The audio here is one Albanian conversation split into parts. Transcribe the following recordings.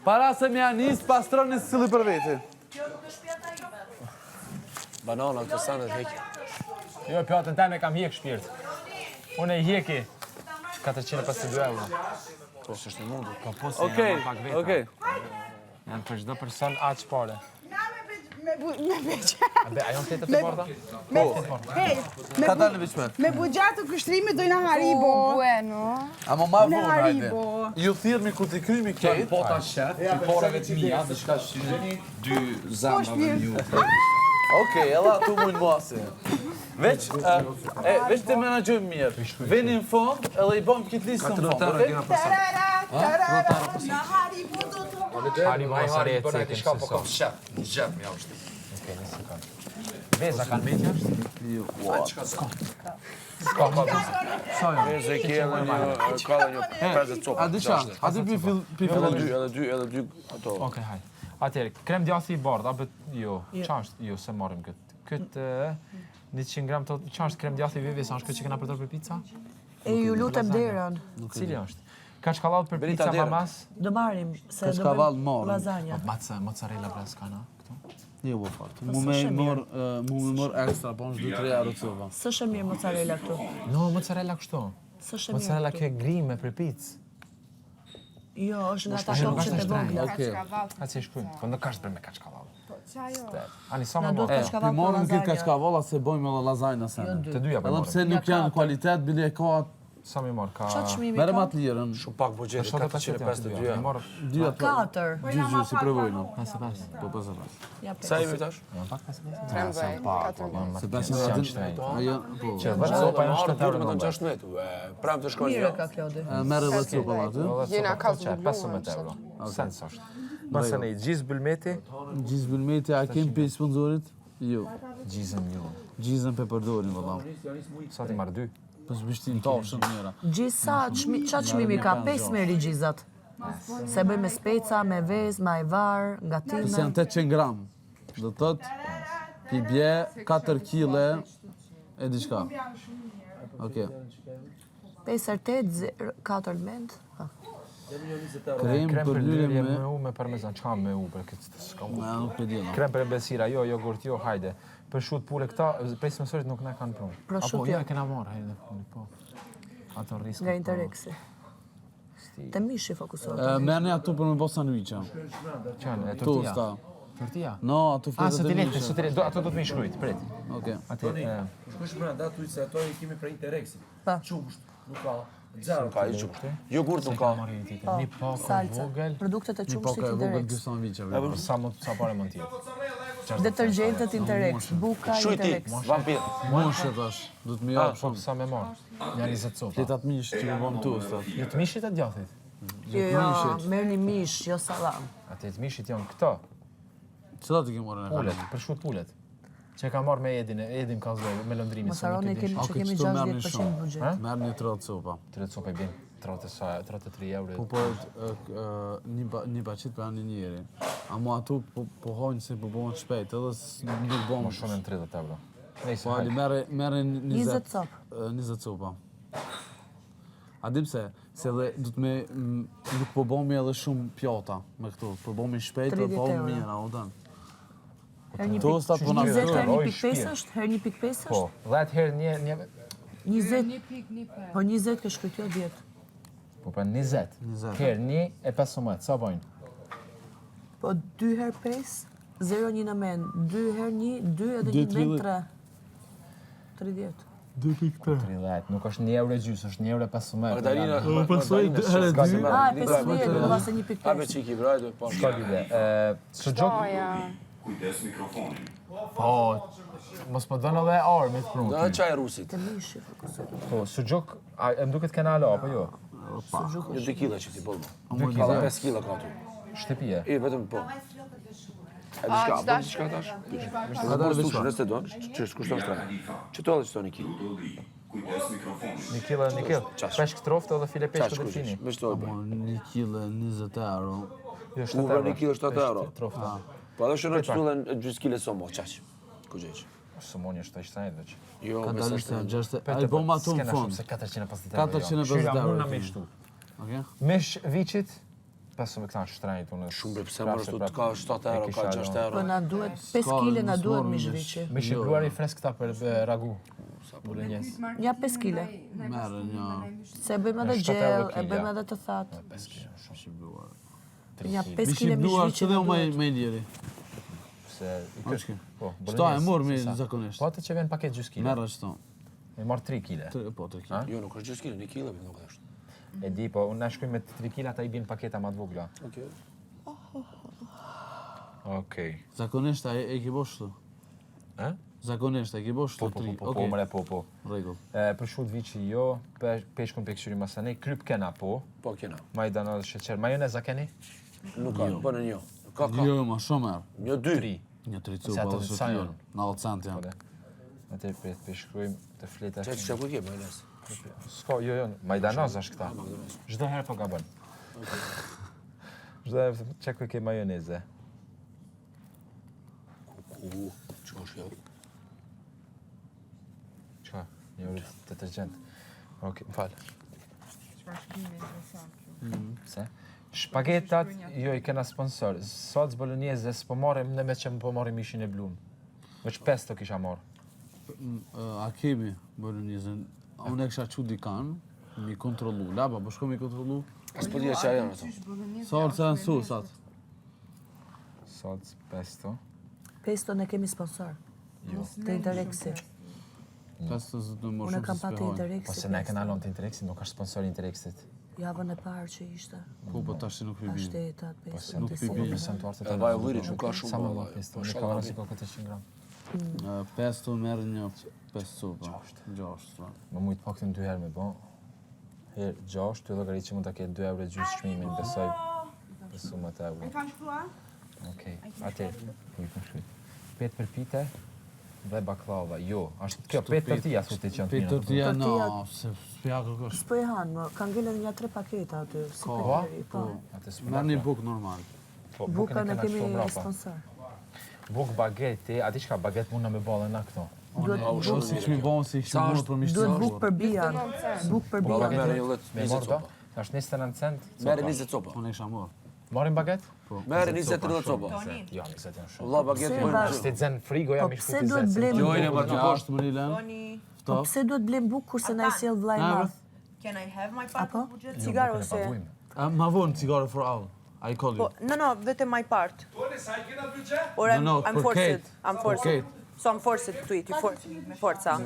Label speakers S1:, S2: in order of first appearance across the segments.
S1: Para se me ja nis, pastroni secili për veti.
S2: Banana, këto senet hek.
S3: Jo, pjatën teme kam hjek shpirt. Unë e hjeki. 452 euro. Po, s'është e mundur. Po, po, se
S1: Okej,
S3: janë pak veta.
S1: okej.
S3: Janë për çdo person aq pare.
S4: Me bu, me beq.
S3: A be, a janë fletët e bardha?
S4: Me, hej, me,
S1: Ka dalë veç me.
S4: me buxhet të kushtrimit dojna Haribo.
S5: Bueno.
S1: Ama ma
S4: Në
S1: vonë, hajde.
S4: Haribo.
S1: Ju thirrmi kur t'i krymi kejt.
S6: Po ta shef, i pareve të mia, diçka që dy zemrave
S4: shpirt.
S6: ju.
S1: Okej, edhe ato mujnë masi. Veç, e, e, veç të menaxhojmë mirë. Veni në fond edhe i bëjmë këtë listë në fond, okej?
S4: Tarara, tarara, na Haribo do të ha.
S3: Haribo,
S2: Ai
S3: mos
S2: hari
S3: e
S2: bën
S3: cekim
S2: diçka
S3: se
S2: po
S3: sa.
S2: kam shef, në xhep më jashtë.
S3: Okej, një sekond. Veza kanë mbet jashtë?
S1: Jo.
S2: Çka s'ka?
S3: S'ka, ka veza. Sa janë?
S2: Veze ke edhe një ka edhe një 50 copa.
S1: A di qa? A di pi fill pi
S2: Edhe
S1: fillon
S2: dy, edhe dy, edhe dy ato.
S3: Okej, hajde. Atëherë, krem djathi i bardh, apo jo, qa është? Jo, se marrim këtë. Këtë 100 gram të, qa është krem djathi vivi, sa është këtë që kena përdor për pizza?
S7: E ju lutem derën.
S3: Cili është? Kaçkavall për
S2: Brita
S3: pizza
S2: derën.
S3: mamas?
S7: Do marrim se do
S1: Kaçkavall
S7: bëjmë
S1: marrim.
S7: lazanja.
S3: Po, maca, mozzarella pra s'ka na këtu.
S1: Jo, po fort. Mu me
S7: s'është e
S1: mor, mu me mor ekstra, po është 2-3 euro cova.
S7: S'është e mirë mozzarella këtu.
S3: No, mozzarella kështu.
S7: S'është e mirë.
S3: Mozzarella
S7: këtu.
S3: kjo e grime për pizza.
S7: Jo, është nga ata
S3: Nuk
S7: topçet
S3: është
S7: e
S3: shtrenjtë.
S7: vogla.
S1: Okej.
S3: A që e shkruajmë? Po nuk është për me kaçkavall.
S5: Po, qa jo?
S3: Ani sa
S7: Na
S3: më
S7: duhet
S3: marr?
S1: Pi
S7: kaçkavall për
S1: morëm këtë
S7: lazanja.
S1: kaçkavalla se bojmë edhe lazanja sene.
S7: Jo dy.
S3: Të dyja po
S1: Edhe
S3: marrim.
S1: pse nuk
S7: Ja
S1: janë
S7: katër.
S1: kualitet, bile e ka atë
S3: Sa më marr ka?
S7: Qa çmimi
S1: Merë
S7: ka?
S1: ma të lirën.
S2: Shumë pak buxheti, 452
S3: Mi marr
S1: Dyja të
S7: Katër.
S1: Dy gjy si provojnë.
S3: 55.
S1: Po 55.
S7: Ja
S2: Sa
S7: pesë.
S2: jemi tash?
S3: Janë pak 55.
S5: 13, 14.
S1: Se pesë
S3: Janë
S1: aty.
S3: shtrenjtë.
S1: Ajo, po.
S3: Që vetë sopa janë 7 euro.
S2: Me të 16, ue, prapë të shkojnë.
S7: Mirë e ka Klodi.
S1: Merë edhe copa aty.
S5: Jena ka zbuluar,
S3: 15 euro. Sens është. Masa ne gjizë bulmeti,
S1: Gjizë bulmeti, a kem pe sponsorit? Jo.
S3: gjizën jo.
S1: Gjizën pe përdorin vëlla.
S3: Sa ti marr dy?
S1: Po s'bishtin tafshën mira.
S7: Gjisa, çmi, qa çmimi ka? 5 meri gjizat. Se bëj me speca, me vezë, me ajvar,
S1: Se
S7: gatime.
S1: janë 800 gram. Do të thotë pi bje 4 kile e diçka. Okej.
S7: 5 herë 8, 0, 4 mend. Ha.
S1: Krem
S3: Krem
S1: për
S3: për
S1: lyrje
S3: lyrje
S1: me
S3: me u me parmezan. Çka me u për këtë s'ka u.
S1: Ma nuk e di. no.
S3: Krem për ëmbëlsira, jo, jogurt, jo, hajde. Për shut pule këta, prej sponsorit nuk na kanë prunë.
S7: Prosciutto.
S3: Apo jo, e kena marrë, hajde, po. Ato risk.
S7: Nga Interexi. Te mishi fokusohet.
S1: E, Merrni ato për me bë sanduiça.
S3: Qenë, e tortilla.
S1: Tosta.
S3: Tortilla.
S1: No, ato
S3: Ah,
S1: fletët
S3: së
S1: e
S3: ti lehtë,
S1: mishit.
S3: së ti lehtë, do- ato do të më i shkruajt, prit.
S1: Okej.
S3: Atë, e,
S6: Shkosh brenda aty se ato i kemi prej Interexit.
S7: Pa.
S6: Qumsht, nuk ka. Zero.
S2: Ka i qumsht. Jogurt nuk ka.
S3: marrë një tjetër. Një pako
S7: Salca.
S3: vogël.
S7: Produktet e
S1: Një
S7: qumshtit
S1: pako e vogël dy
S7: Interex.
S1: sanduiça. bre.
S3: Sa mund sa pare mund të jetë.
S7: Detergentët Interex, buka
S2: Shujti,
S7: Interex.
S2: vampir.
S1: Moshë tash, do të më
S3: Ah,
S1: jap
S3: po
S1: shumë.
S3: sa me marr. Janë 20 copa.
S1: Fletat mish që po bëm tostat.
S3: Jo të mishit e djathit.
S7: Jo, jo, merrni mish, jo sallam.
S3: Atë të mishit janë këto.
S1: Cilat i ke marrë në
S3: Pulet, për shut pulet. Që e ka marrë me Edin, Edin ka zdo, me Londrimin.
S7: Mos harroni kemi
S1: A,
S7: që kemi
S1: këto merrni
S7: 60%
S1: shumë.
S7: buxhet.
S1: Merr një 30 copa.
S3: 30 copa i bin, 33 euro.
S1: Po po e, e, një pa, një paqit për një njeri. Amo ato po po hojnë se po bëhen shpejt, edhe s- nuk bën.
S3: Më shumë në 30 euro. Nejse,
S1: Po ali
S3: hajde.
S1: merre merre 20
S7: 20 copë.
S1: e, 20 copa. A di pse? Se edhe do të me m, nuk po bëmi edhe shumë pjata me këto, po bëmi shpejt dhe
S7: 30
S1: po
S7: euro.
S1: mirë, a u dën.
S7: Herë një
S1: Tostat po na
S7: 20 herë
S3: Oj,
S7: 1.5
S3: shpirt.
S7: është, herë 1.5
S3: Po,
S7: është,
S3: 10 herë një, një,
S7: 20,
S5: 1.15.
S7: po 20 ke shkruajt jo 10.
S3: po pra 20.
S1: 20.
S3: Herë 1 e 15, sa bojnë?
S7: Po 2 herë 5, 0 1 në mend, 2 herë 1, 2 edhe 1 në mend 3. 30.
S1: 2.3.
S3: 30, nuk është 1 euro e gjysë, është 1 euro e 15.
S2: Magdalena,
S1: Po pasoj dy herë dy.
S7: Ah, 15, do vase 1.5.
S2: Abe çiki, brajde, po.
S3: S'ka lidhje. Ë, Suxhuk,
S5: Ja.
S8: Kujdes mikrofonin.
S3: po, mos po dën edhe arë me të prunë.
S2: Do çaj rusit.
S7: Te mishi fokusohet.
S3: Po, suxhuk, a e më duket kena alo, apo jo?
S7: Suxhuk
S2: Një
S7: është.
S2: 2 kila që ti po.
S3: Dy
S2: Ka
S3: kila.
S2: 5 kila ka aty.
S3: Shtëpie.
S2: E vetëm po. E diçka, bën diçka tash?
S1: Ka dalë veç pak.
S2: Nëse don, që kushton shtrenjtë. Që to edhe çto një kilo.
S8: Dudolli. Kujdes mikrofonin.
S3: Një kilo, një kilo.
S2: Qash.
S3: Peshk troftë edhe file
S2: Qash
S3: peshku delfini.
S2: kush? Veç to e bëj.
S1: Po 1 kilo 20 euro.
S3: Jo, 7
S2: U bë
S3: euro.
S2: një kilo 7
S3: Peshk
S2: euro.
S3: Troftë.
S2: Po edhe shëno që tullën gjysë kile somo, qaq. Ku gjeq?
S3: Sumoni është i shtrenjtë veç.
S2: Jo,
S1: Ka
S2: me
S1: dalë
S2: sa
S1: se
S2: shtrenjtë.
S1: 60. Ai bëm ato në
S3: S'kena shumë
S1: fund.
S3: se 450 euro.
S1: 450
S3: Shyra,
S1: euro
S3: mund na me
S1: kemi.
S3: shtu.
S1: Okej.
S3: Mish viçit. 15 këta është shtrenjtë unë.
S2: Shumë bre, pse më është ka 7 euro, ka 6 euro.
S7: Po na duhet 5 kg na duhet mish viçi.
S3: Mish i bluar i fresk këta për ragu. Bolognese.
S7: Nja 5 kg.
S1: Merë një...
S7: Se e bëjmë edhe gjellë, e bëjmë edhe të thatë.
S3: 5 kg, shumë.
S1: Mish i bluar.
S7: Nja 5
S1: Mish i
S7: kg mish
S1: bluar
S7: viçi
S1: që dhe
S7: na
S1: u më
S7: duhet.
S1: më i liri.
S3: Se i
S1: Është
S3: kë. Po,
S1: Qëta e morë mi
S3: se sa.
S1: zakonisht.
S3: Po atë që vjen paket gjysë kilo.
S1: Merë qëto.
S3: E marr 3 kg.
S1: Tre- Po, 3 kg.
S2: Jo, nuk është gjysë kilo, një kilo, nuk është.
S3: E di, po unë na shkojmë me 3 kg, ata i bin paketa më të vogla.
S2: Okej.
S3: Okej.
S1: Zakonisht a e, e ki bo shtu?
S3: Ë?
S1: Zakonisht a e ki bo shtu?
S3: Po, po, po, po, po,
S1: Okej,
S3: mre, po, po.
S1: Rregull.
S3: E, prosciutto viçi jo, pe, peshkun peksyri masane, kryp kena po,
S2: Po, kena.
S3: majdanoz, sheqer, majoneza keni?
S2: Nuk ka, po në një. Ka, ka.
S1: Jo, ma shumë erë.
S2: Një, dy.
S3: Tri.
S1: Një tri
S3: Se
S1: copa
S3: ato
S1: dhe
S3: sa
S1: së
S3: janë?
S1: Në cent
S3: Po
S1: janë.
S3: dhe. Atë pe peshkruajmë të fleta.
S2: Që që ku ke, majonez?
S3: S'ka, jo, jo, majdanoz është këta. Çdo herë po gabon. Çdo herë çka ku ke majoneze.
S2: Ku, që është kjo?
S3: Çka? Një orë detergjent. Okej, më fal.
S5: Çfarë shkimi interesant kjo.
S3: Pse? Shpagetat, jo, i kena sponsor. Salcë bolognese s'po marrim ne me që po marrim mishin e blum. Veç pesto kisha marr.
S1: A kemi bolognese? Unë e kisha qu dikan, mi kontrollu. Laba, po shko mi kontrollu.
S2: As po dija që janë ato.
S1: Salca janë sosat.
S3: Salcë pesto.
S7: Pesto ne kemi sponsor.
S3: Jo.
S7: Te Interexi.
S1: Pesto zë të më
S7: Unë
S1: shumë
S7: kam
S1: se
S7: pa te
S1: s'pehojnë.
S7: Interexi.
S3: Po se ne kena lënë të Interexit, nuk është sponsor i Interexit.
S7: Javën e parë që ishte.
S1: Po, po tash nuk
S7: Pa
S1: pi bin.
S7: shtetat,
S3: Po
S7: pesto.
S3: se
S1: Nuk
S7: të
S1: pi
S7: si.
S1: bin.
S3: Percentuar të
S2: Edhe vaj ullirit nuk ka shumë,
S3: Sa më
S2: valla,
S3: valla pesto,
S2: po
S3: një
S2: shala
S3: kavanoz
S2: bi.
S3: i ka 400 gram.
S1: Ë, Pesto merr një pesë copa. Gjashtë. po.
S3: Më mujt paktën dy herë me bë. Herë 6, ty llogarit që mund ta ketë 2 euro gjysmë çmimin, besoj. Besoj më të euro.
S4: E kanë shkruar?
S3: Okej, atëherë, po i kam shkruajt. Pet për pite dhe baklava. Jo, është kjo pet tortilla thotë që janë të
S1: Pet
S3: mira.
S1: tortilla, no,
S7: Tortilla-
S1: se s'pja kërkosh.
S7: S'po e hanë, më, kanë ngelë edhe një tre paketa aty, si
S1: Ka,
S7: për po.
S3: Atë s'po
S1: Merr një bukë normal.
S3: Po, bukën
S7: Buka
S3: e
S7: ne
S3: kena
S7: kemi
S3: kështu mbrapa.
S7: sponsor.
S3: Buk bageti, a di çka baget mund na me ballë na këto.
S7: Duhet
S2: A, u
S1: Po
S2: shumë
S1: si
S2: mirë
S1: kishmi
S2: kjo.
S1: bon, si kishmi
S2: Sa
S1: bon
S2: është?
S1: për mish
S7: Duhet
S1: të
S7: bukë për bijan. Bukë për
S2: Valla
S7: bijan.
S2: merr një 10
S3: Me
S2: 20
S3: marr do?
S2: copa.
S3: Tash 29 cent.
S2: Merr 20 copa.
S1: Unë e kisha marrë.
S3: Marrim baget?
S2: Merr 20 30 copa.
S3: Jo, 20 janë shumë.
S2: Valla baget
S7: Pse
S2: bëjnë
S7: ba-
S2: kështu.
S3: Ti zen frigoja
S7: Po
S3: mi
S7: pse
S3: shku ti
S7: duhet
S3: zen.
S7: blem
S2: Jo, ne
S7: bukë?
S2: ma të
S1: Jashtë më një lënë.
S4: Tony,
S7: Po pse duhet blem bukë kurse na i sjell vllai i
S1: Na,
S7: madh?
S4: can I have my part
S7: Apo?
S4: of budget?
S9: Cigare ose...
S1: A, ma vonë cigare for all. I call you.
S9: Po, no, no, vetëm my part.
S6: Toni, sa i kena budget?
S9: Or
S1: No,
S9: I'm,
S1: no,
S9: I'm
S1: për
S9: forced.
S1: Kate.
S9: I'm
S1: Për
S9: forced.
S1: Kate.
S9: So I'm forced to eat. You for, me forca.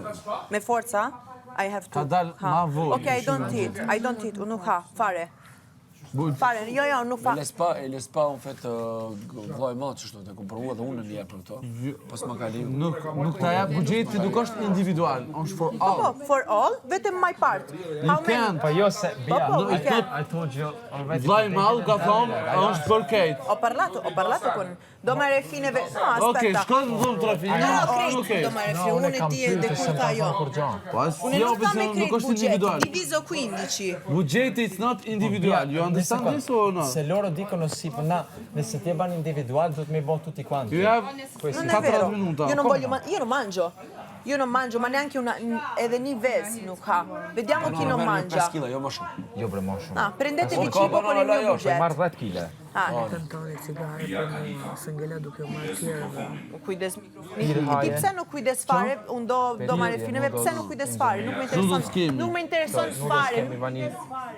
S9: Me forca, I have to.
S1: Ka dal
S9: ha.
S1: ma vonë.
S9: Okay, I don't eat. I don't eat. Unë nuk ha, fare.
S1: Bujt.
S9: Fare, jo, jo, nuk fa.
S2: Me les pa, e les pa, unë fet vllai i madh çështu, e kom provu edhe unë një herë për këto. Pas ma ka leju.
S1: Nuk, nuk ta jap buxheti nuk është individual, është for
S9: Po,
S1: all.
S9: po, for all, vetëm my part.
S1: You
S9: How many?
S1: can.
S3: Po jo se
S9: Po,
S3: bia.
S9: po, we
S1: it's
S9: can.
S1: not-
S3: I told you already.
S1: Vllai i madh ka thonë, është për Kate.
S9: Ho parlato, ho parlato con do marrë fine ve... No,
S1: Okej,
S9: aspetta.
S1: shko në dhomë trafik.
S4: No, no, krejt
S1: Okej.
S4: do marrë
S3: No,
S4: fine,
S3: unë
S4: unë e
S3: kam
S4: di
S3: pyet
S4: edhe
S3: se
S4: kur
S3: s'm
S4: tha
S3: ka
S4: jo.
S3: thënë kur gjë.
S1: Po as
S4: Unë
S1: jo,
S4: nuk
S1: pse
S4: kam me
S1: nuk
S4: krejt
S1: është
S4: buxhet,
S1: individual.
S4: divizo 15.
S1: Buxheti it's not individual. You understand this or not?
S3: Se loro dicono sì, po na, nëse ti e ban individual, duhet me i bën tutti quanti.
S1: You have
S9: Non è
S1: 40
S9: vero.
S1: minuta.
S9: Io non voglio ma- io non mangio. Io non mangio, ma neanche una edhe një vezë nuk ha. Vediamo chi non
S2: Merr një
S9: mangia.
S2: 5 kg, jo më shumë.
S3: Jo bre, më shumë.
S9: Ah, prendetevi
S2: Po,
S9: cibo con il mio
S2: banana, jo,
S3: Po i marr
S9: budget.
S3: 10 kg.
S9: Ah,
S7: Tentoni cigare për mua, se ngela duke u marrë tjerëve.
S9: kujdes
S3: Pirë
S9: mikrofoni.
S3: haje.
S9: Ti pse nuk kujdes fare? Unë do do marrë fineve, pse nuk kujdes fare? Nuk më
S1: Nudo
S9: intereson.
S1: s'kemi.
S9: Nuk më intereson
S3: Nuk
S9: fare.
S3: kemi vanil.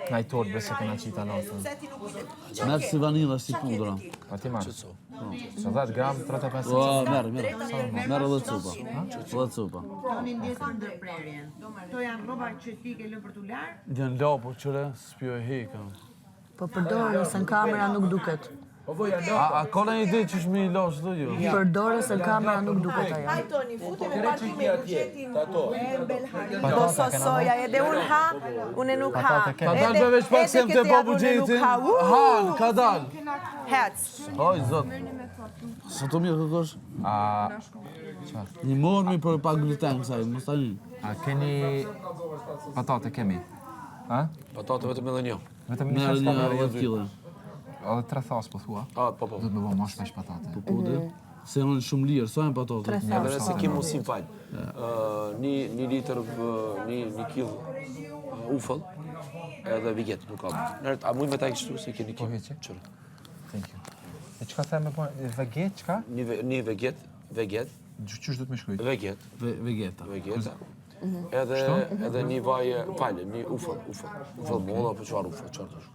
S3: Na i tort bre se kena qita natën.
S4: Pse ti nuk kujdes?
S1: Merr si vanilla, si pudra.
S3: Pa ti marr. Sa 10 gram, 35
S1: Po,
S3: cent.
S1: merr, merr. Merr edhe copa. Edhe copa.
S10: Toni ndjes për ndërprerjen. Këto janë rroba që ti ke lënë për t'u larë?
S1: Janë lapo qëre, s'pjo e hekën.
S7: Po përdore se në kamera nuk duket.
S1: A, a ka në ide që shmi i lash do jo?
S7: Përdore se në kamera nuk duket ajo.
S9: Ai Toni, futi me parti me buxhetin.
S3: Patata
S9: Po so
S3: kena
S9: soja, edhe unë ha, unë nuk ha.
S3: Patate kena.
S1: Ka dalë be veç pak
S9: edhe
S1: se më të
S9: këtë
S1: po
S9: javë unë nuk
S1: buxhetin.
S9: ha. Uh,
S1: Han, ka dalë.
S9: Hec.
S1: Oj, zot. Sa të mirë kërkosh?
S3: A
S1: Një morë mi për pak gluten kësaj, mos tani.
S3: a keni patate kemi? A?
S2: Patate vetëm edhe një.
S3: Vetëm një
S1: Merr
S3: thas
S1: një
S3: pa
S1: 10 kg.
S3: Edhe tre thas po thua.
S2: Ah, po po.
S3: Duhet me bë më shpesh patate.
S1: Po po, dhe. Se janë shumë lirë, sa janë patatet?
S7: Tre
S2: Edhe
S7: thas.
S2: nëse ke mundësi fal. Ë, një një litër, ë, një një kill ë, ufull. Edhe veget, nuk ka. Nert, a muj me ta kështu se keni
S3: Po,
S2: kim?
S3: heqe.
S2: Qërë.
S3: Thank you. E çka them me po veget, çka?
S2: Një, ve- një veget, veget,
S3: Qysh do të më shkruaj?
S2: veget,
S6: Ve vegeta.
S2: vegeta. Edhe, edhe një vaj, falë, një ufëll, ufëll. Ufëll molla, apo çfarë ufëll, çfarë tash?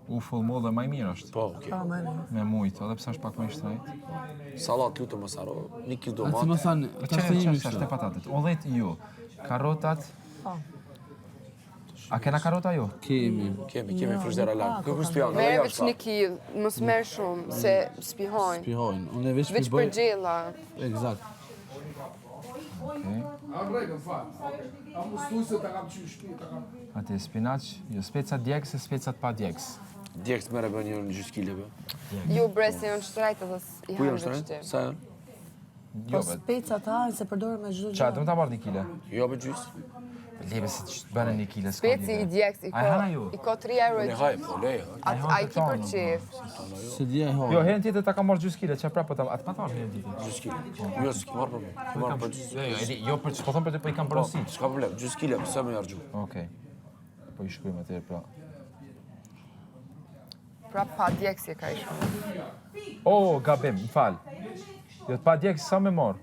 S3: Ufull mollë më i mirë është.
S2: Po, okay.
S7: Po, më mirë.
S3: Me mujt, edhe pse është pak më i shtrenjtë.
S2: Sallat lutem mos harro, një kilo
S6: A si
S2: domat.
S6: më thanë, tash të jemi
S3: Çfarë
S6: kështu.
S3: është patatet? Ollet jo. Karotat.
S7: Po.
S3: A kena karota jo?
S6: Kemi.
S2: Kemi, kemi frigider alarm. Kë kur s'pion, edhe
S5: Merë veç
S2: jashtë.
S5: një kil, mos merë shumë, se s'pihojnë.
S6: Pihojnë. Unë e veç
S5: Veç
S6: pi bëj.
S5: për gjella.
S6: Eksakt.
S3: Okej.
S11: A rregull, fal. A mos thuj se ta kam qy në shtëpi, ta kam.
S3: Atë spinaq, jo speca djegës e specat pa djegës.
S2: Djegës merre bën një gjysë kile be.
S5: Jo bre se janë shtrejtë edhe i
S2: Ku
S5: hanë
S2: janë
S5: veç
S2: shtrejtë?
S5: ti.
S2: Sa janë?
S3: Jo,
S7: Po
S3: be.
S7: specat hajnë se përdoren me çdo
S3: Qa,
S7: gjë.
S3: do më ta marrë një kile?
S2: Jo be gjysë.
S3: Lebe se që të bënë një kile, s'ka
S5: Speci i
S3: lidhje.
S5: djegës i
S3: A e
S5: ka
S3: hana ju?
S5: i ka 3 euro e
S2: Ne haj, po le.
S5: A a i ki për qef?
S6: Se dje e
S3: Jo,
S6: hajë.
S3: herën tjetër ta kam marrë gjysë kile, që prapë po ta... Atë pa ta marrë herën tjetër.
S2: Gjysë kile. Jo, s'ki marrë për mu. Ki marrë për gjysë.
S3: Jo, jo, e di, jo, për që po thon për të, po i kam
S2: Po,
S3: porosit.
S2: s'ka problem, gjysë kile, pse më jargju.
S3: Okej. Po i shkruajmë atëherë pra.
S5: Pra pa djegës e ka i shumë.
S3: O, gabim, më fal. Jo, të pa djegës sa me marr?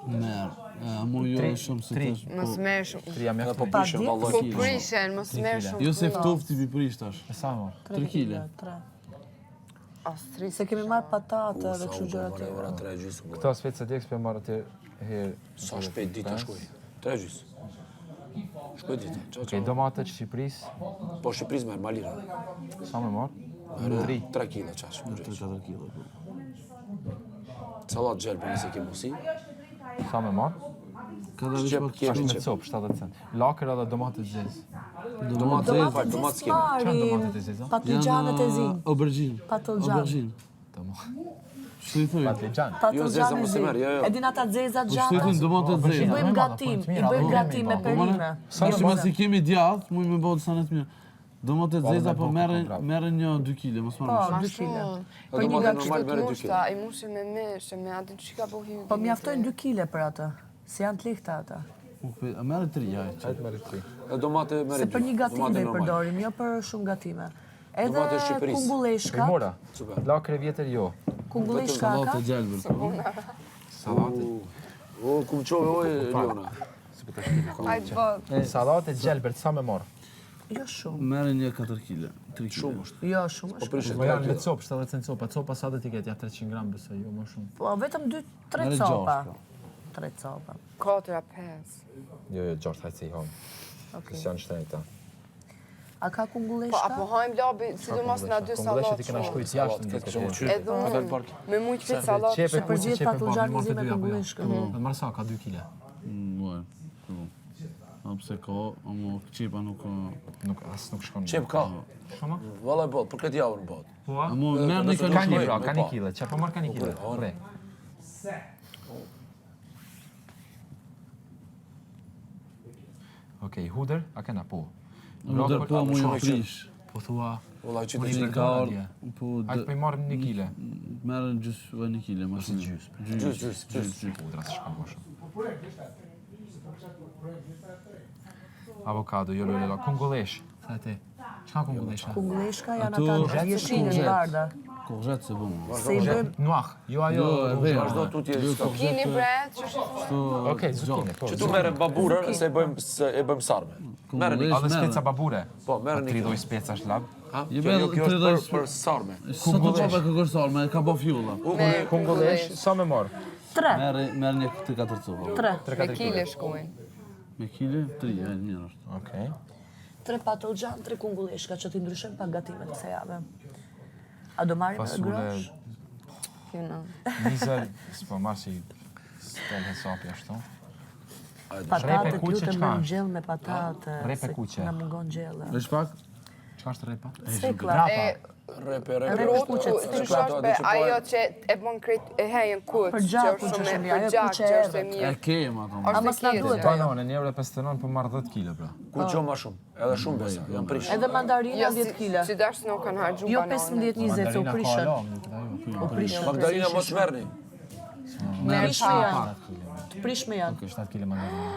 S6: Merë. A mu jo
S3: Tri,
S6: shumë se
S3: tri.
S6: tash.
S5: Mos merë shumë.
S3: Tri jam
S2: Edhe po
S3: mjaft.
S2: prishen,
S7: djegës?
S2: vallahi.
S5: Po prishen, mos merë shumë.
S6: Jo se ftofti pi prish tash.
S3: E sa me marr?
S6: 3 kile.
S7: 3.
S5: As 3.
S7: Se kemi marrë patate
S2: U,
S7: dhe
S2: sa
S7: kështu
S2: u bë,
S7: gjëra
S2: more,
S7: tjera.
S2: ora 3 gjysë. u bë.
S3: Këto speca djegës po e marr atë herë.
S2: Sa shpejt dita shkoj. 3 gjysë. Shkoj dita. Qa,
S3: Okej,
S2: qa.
S3: domate të Shqipërisë,
S2: Po Shqipërisë merr, ma lira.
S3: sa me marr? 3.
S2: 3 kile, qash.
S6: 3-4 kilo. po.
S2: Sallat gjelbër nëse ke mundsi.
S3: Sa me marr?
S6: Ka da veç
S2: Qep
S6: pak
S2: kemi
S3: Është me
S2: qep.
S3: copë, 70 cent. Lakër edhe domate të zezë.
S6: Domate
S2: Domate,
S6: zezë.
S2: fal, domat s'kemi.
S3: Çfarë domate të zeza?
S7: Patlıcanët e zinj.
S6: Aubergine.
S7: Patëllxhan.
S6: Aubergine.
S3: Domate.
S6: Ç'të i thoj?
S3: Patlıcan.
S2: Jo, zeza
S7: Patëllxhan e
S2: mos e merr,
S7: zinj.
S2: jo, jo.
S7: E din ata zezat
S6: Po ç'të i
S7: gjata.
S6: thojnë domate
S3: Po,
S6: zezë.
S7: I bëjmë
S3: Po,
S7: gatim,
S3: po,
S7: i
S3: po,
S7: bëjmë
S3: po,
S7: gatim me
S3: po,
S7: perime.
S3: Sa
S6: Tash mos i kemi djath, muj me bë disa të mirë. Domate zeza po merren merren një 2 kile, mos marr
S7: Po,
S6: më shumë.
S7: 2 kile.
S2: Po
S7: Për një
S2: domate
S7: gatim.
S2: normal merre 2 kile.
S5: I mushi me mish, me atë që ka bo hygi.
S7: Po mjaftojnë 2 kile për atë. Se janë të lehta ata.
S6: U, pe- a merre 3, hajde.
S3: Hajtë merri 3.
S2: E domate merre
S7: Se
S2: 2.
S7: për një gatim
S2: Domate
S7: do i
S2: normal.
S7: përdorim, jo për shumë gatime. Edhe
S2: Domate e Shqipërisë.
S7: kungulleshka,
S3: I mora.
S2: Super.
S3: Lakër e vjetër jo.
S7: kungulleshka ka,
S6: Sallatë gjelbër. po.
S3: Sallate.
S2: O, ku më qove, oj, Leona.
S5: Hajtë bë.
S3: Sallate gjelbërt sa me marr?
S7: jo shumë.
S6: Merre një 4 kile, 3 kile.
S2: Shumë është.
S7: Jo shumë
S2: Po
S7: është.
S2: prishet.
S3: Po janë me copë, 70 cent copa. Copa sa do t'i ketë? Ja 300 gram besoj, jo më shumë.
S7: Po vetëm 2 3
S6: Merre
S7: copa.
S6: gjashtë, po.
S7: 3 copa.
S5: 4 a 5.
S3: Jo, jo, 6 hajtë se i hamë.
S7: Okej.
S3: Se janë shtrenjta.
S7: A ka
S5: Po,
S7: kungulleshka?
S5: apo hajmë labi, sidomos na dy
S3: Kungulleshët
S5: sallat
S3: i kena
S5: shumë.
S3: shkujt jashtë në
S2: Këtë
S3: këtë
S2: kishë
S3: herë.
S2: qyr.
S5: Edhe
S2: Ka dalë
S5: unë,
S2: park.
S5: me mujtë këtë sallat
S3: Qepe
S7: Se
S3: kuqe,
S7: përzihet
S3: qepe po,
S7: patëllxhan
S3: marrë
S7: zi
S3: të
S7: me
S3: dyja, po jo.
S7: kungulleshkën.
S3: Do të marr sa, ka 2 kile.
S6: Mm, Po. A pse ka, amo qepa nuk ka.
S3: Nuk as nuk shkon.
S2: Qep ka.
S3: Shumë?
S2: Vallai bot, për këtë javën bot.
S3: Po. a?
S6: Amo merr një
S3: Ka një
S2: shkoj,
S3: pra,
S2: me
S3: ka një
S2: pa.
S3: kile. Çfarë po marr ka një kile?
S2: Po,
S3: Pre. Okej, hudër, a kena po.
S6: Hudër po mu
S2: shumë
S6: ju prish.
S3: Po thua,
S2: Vallai që
S3: Unë
S2: të
S3: i
S6: Ka
S3: përdor
S6: ardhur,
S3: atje.
S6: po
S3: Hajtë po i marrim një kile.
S6: Merren gjys vë një kile, më shumë.
S3: gjys.
S2: Gjys, gjys, gjys.
S3: Hudra s'shkon më shumë. Avokado, jo, jo, jo, kungullesh, tha ti. Çka kungullesha?
S7: Kungulleshka janë
S6: Ato
S7: ata jeshilën bardha.
S6: Korzhet se bën.
S7: Se i bëjmë
S3: Nuah, jo ajo.
S6: Jo, e vera.
S2: Vazhdo tutje.
S6: Jo,
S2: s'ka.
S5: Zucchini bre, që është
S6: Kështu.
S3: Okej, zucchini, po.
S2: Që tu merre baburër, se e bëjmë se e bëjmë sarme. Merre një.
S3: Edhe speca babure.
S2: Po, merre një.
S3: Tri lloj specash lab.
S2: Ha?
S6: Je
S2: Kjo
S6: merr
S2: jo, kjo
S6: tri
S2: është
S6: lloj
S2: për, për sarme.
S6: Sa të çopa ka kërcor, me ka bë fjolla.
S5: me
S3: Kungullesh, sa me marr?
S7: 3,
S6: Merre merr një 3-4 copa.
S7: 3.
S5: Me kile shkojnë.
S6: Me kile, 3, e mirë është.
S3: Okej.
S7: 3 patëllxhan, 3 kungulleshka që t'i ndryshojmë pak gatimet kësaj jave. A do marrim edhe
S3: Fasule,
S7: grosh?
S5: You know.
S3: Nizër, s'po marr si s'del hesapi ashtu. Repe
S7: Patate,
S3: kuqe
S7: lutem
S3: çka
S7: bëjmë
S3: është?
S7: gjellë me patate.
S3: Repe
S7: se
S3: kuqe.
S7: Na mungon gjella.
S6: Veç pak,
S3: Çka është repa?
S7: Cekla.
S3: Rapa.
S5: E,
S2: Repe, repe.
S7: Repe
S5: Rrotë,
S7: kuqe,
S5: ku-
S7: cekla.
S5: që është be, ajo që e bën krejt e hejën kuq,
S7: Për
S5: që
S7: gjakun
S5: është
S7: që
S5: shumë
S7: është
S5: e
S7: mirë,
S5: për
S7: ajo
S5: gjak
S7: kuqe
S5: që është e
S7: errët.
S6: e
S5: mirë.
S6: kem ato.
S7: A
S5: Është
S7: mos na
S5: e
S7: duhet
S5: keqe.
S7: ajo.
S3: Banane, 1,59 po marr 10 kg pra.
S2: Ku gjo ma shumë? Edhe shumë besa, janë prish.
S7: Edhe mandarina
S5: Jo,
S7: 10 kg.
S5: Si dash nuk kanë harxhu
S7: Jo
S5: banane.
S7: 15-20 se u
S3: Mandarina ka
S7: prishën.
S3: ala, më duket ajo.
S7: U prishën.
S2: Magdalina mos merrni.
S5: Merr
S7: Prishme
S5: pak.
S7: janë. Të prishme janë.
S3: Okej, 7 kg mandarina.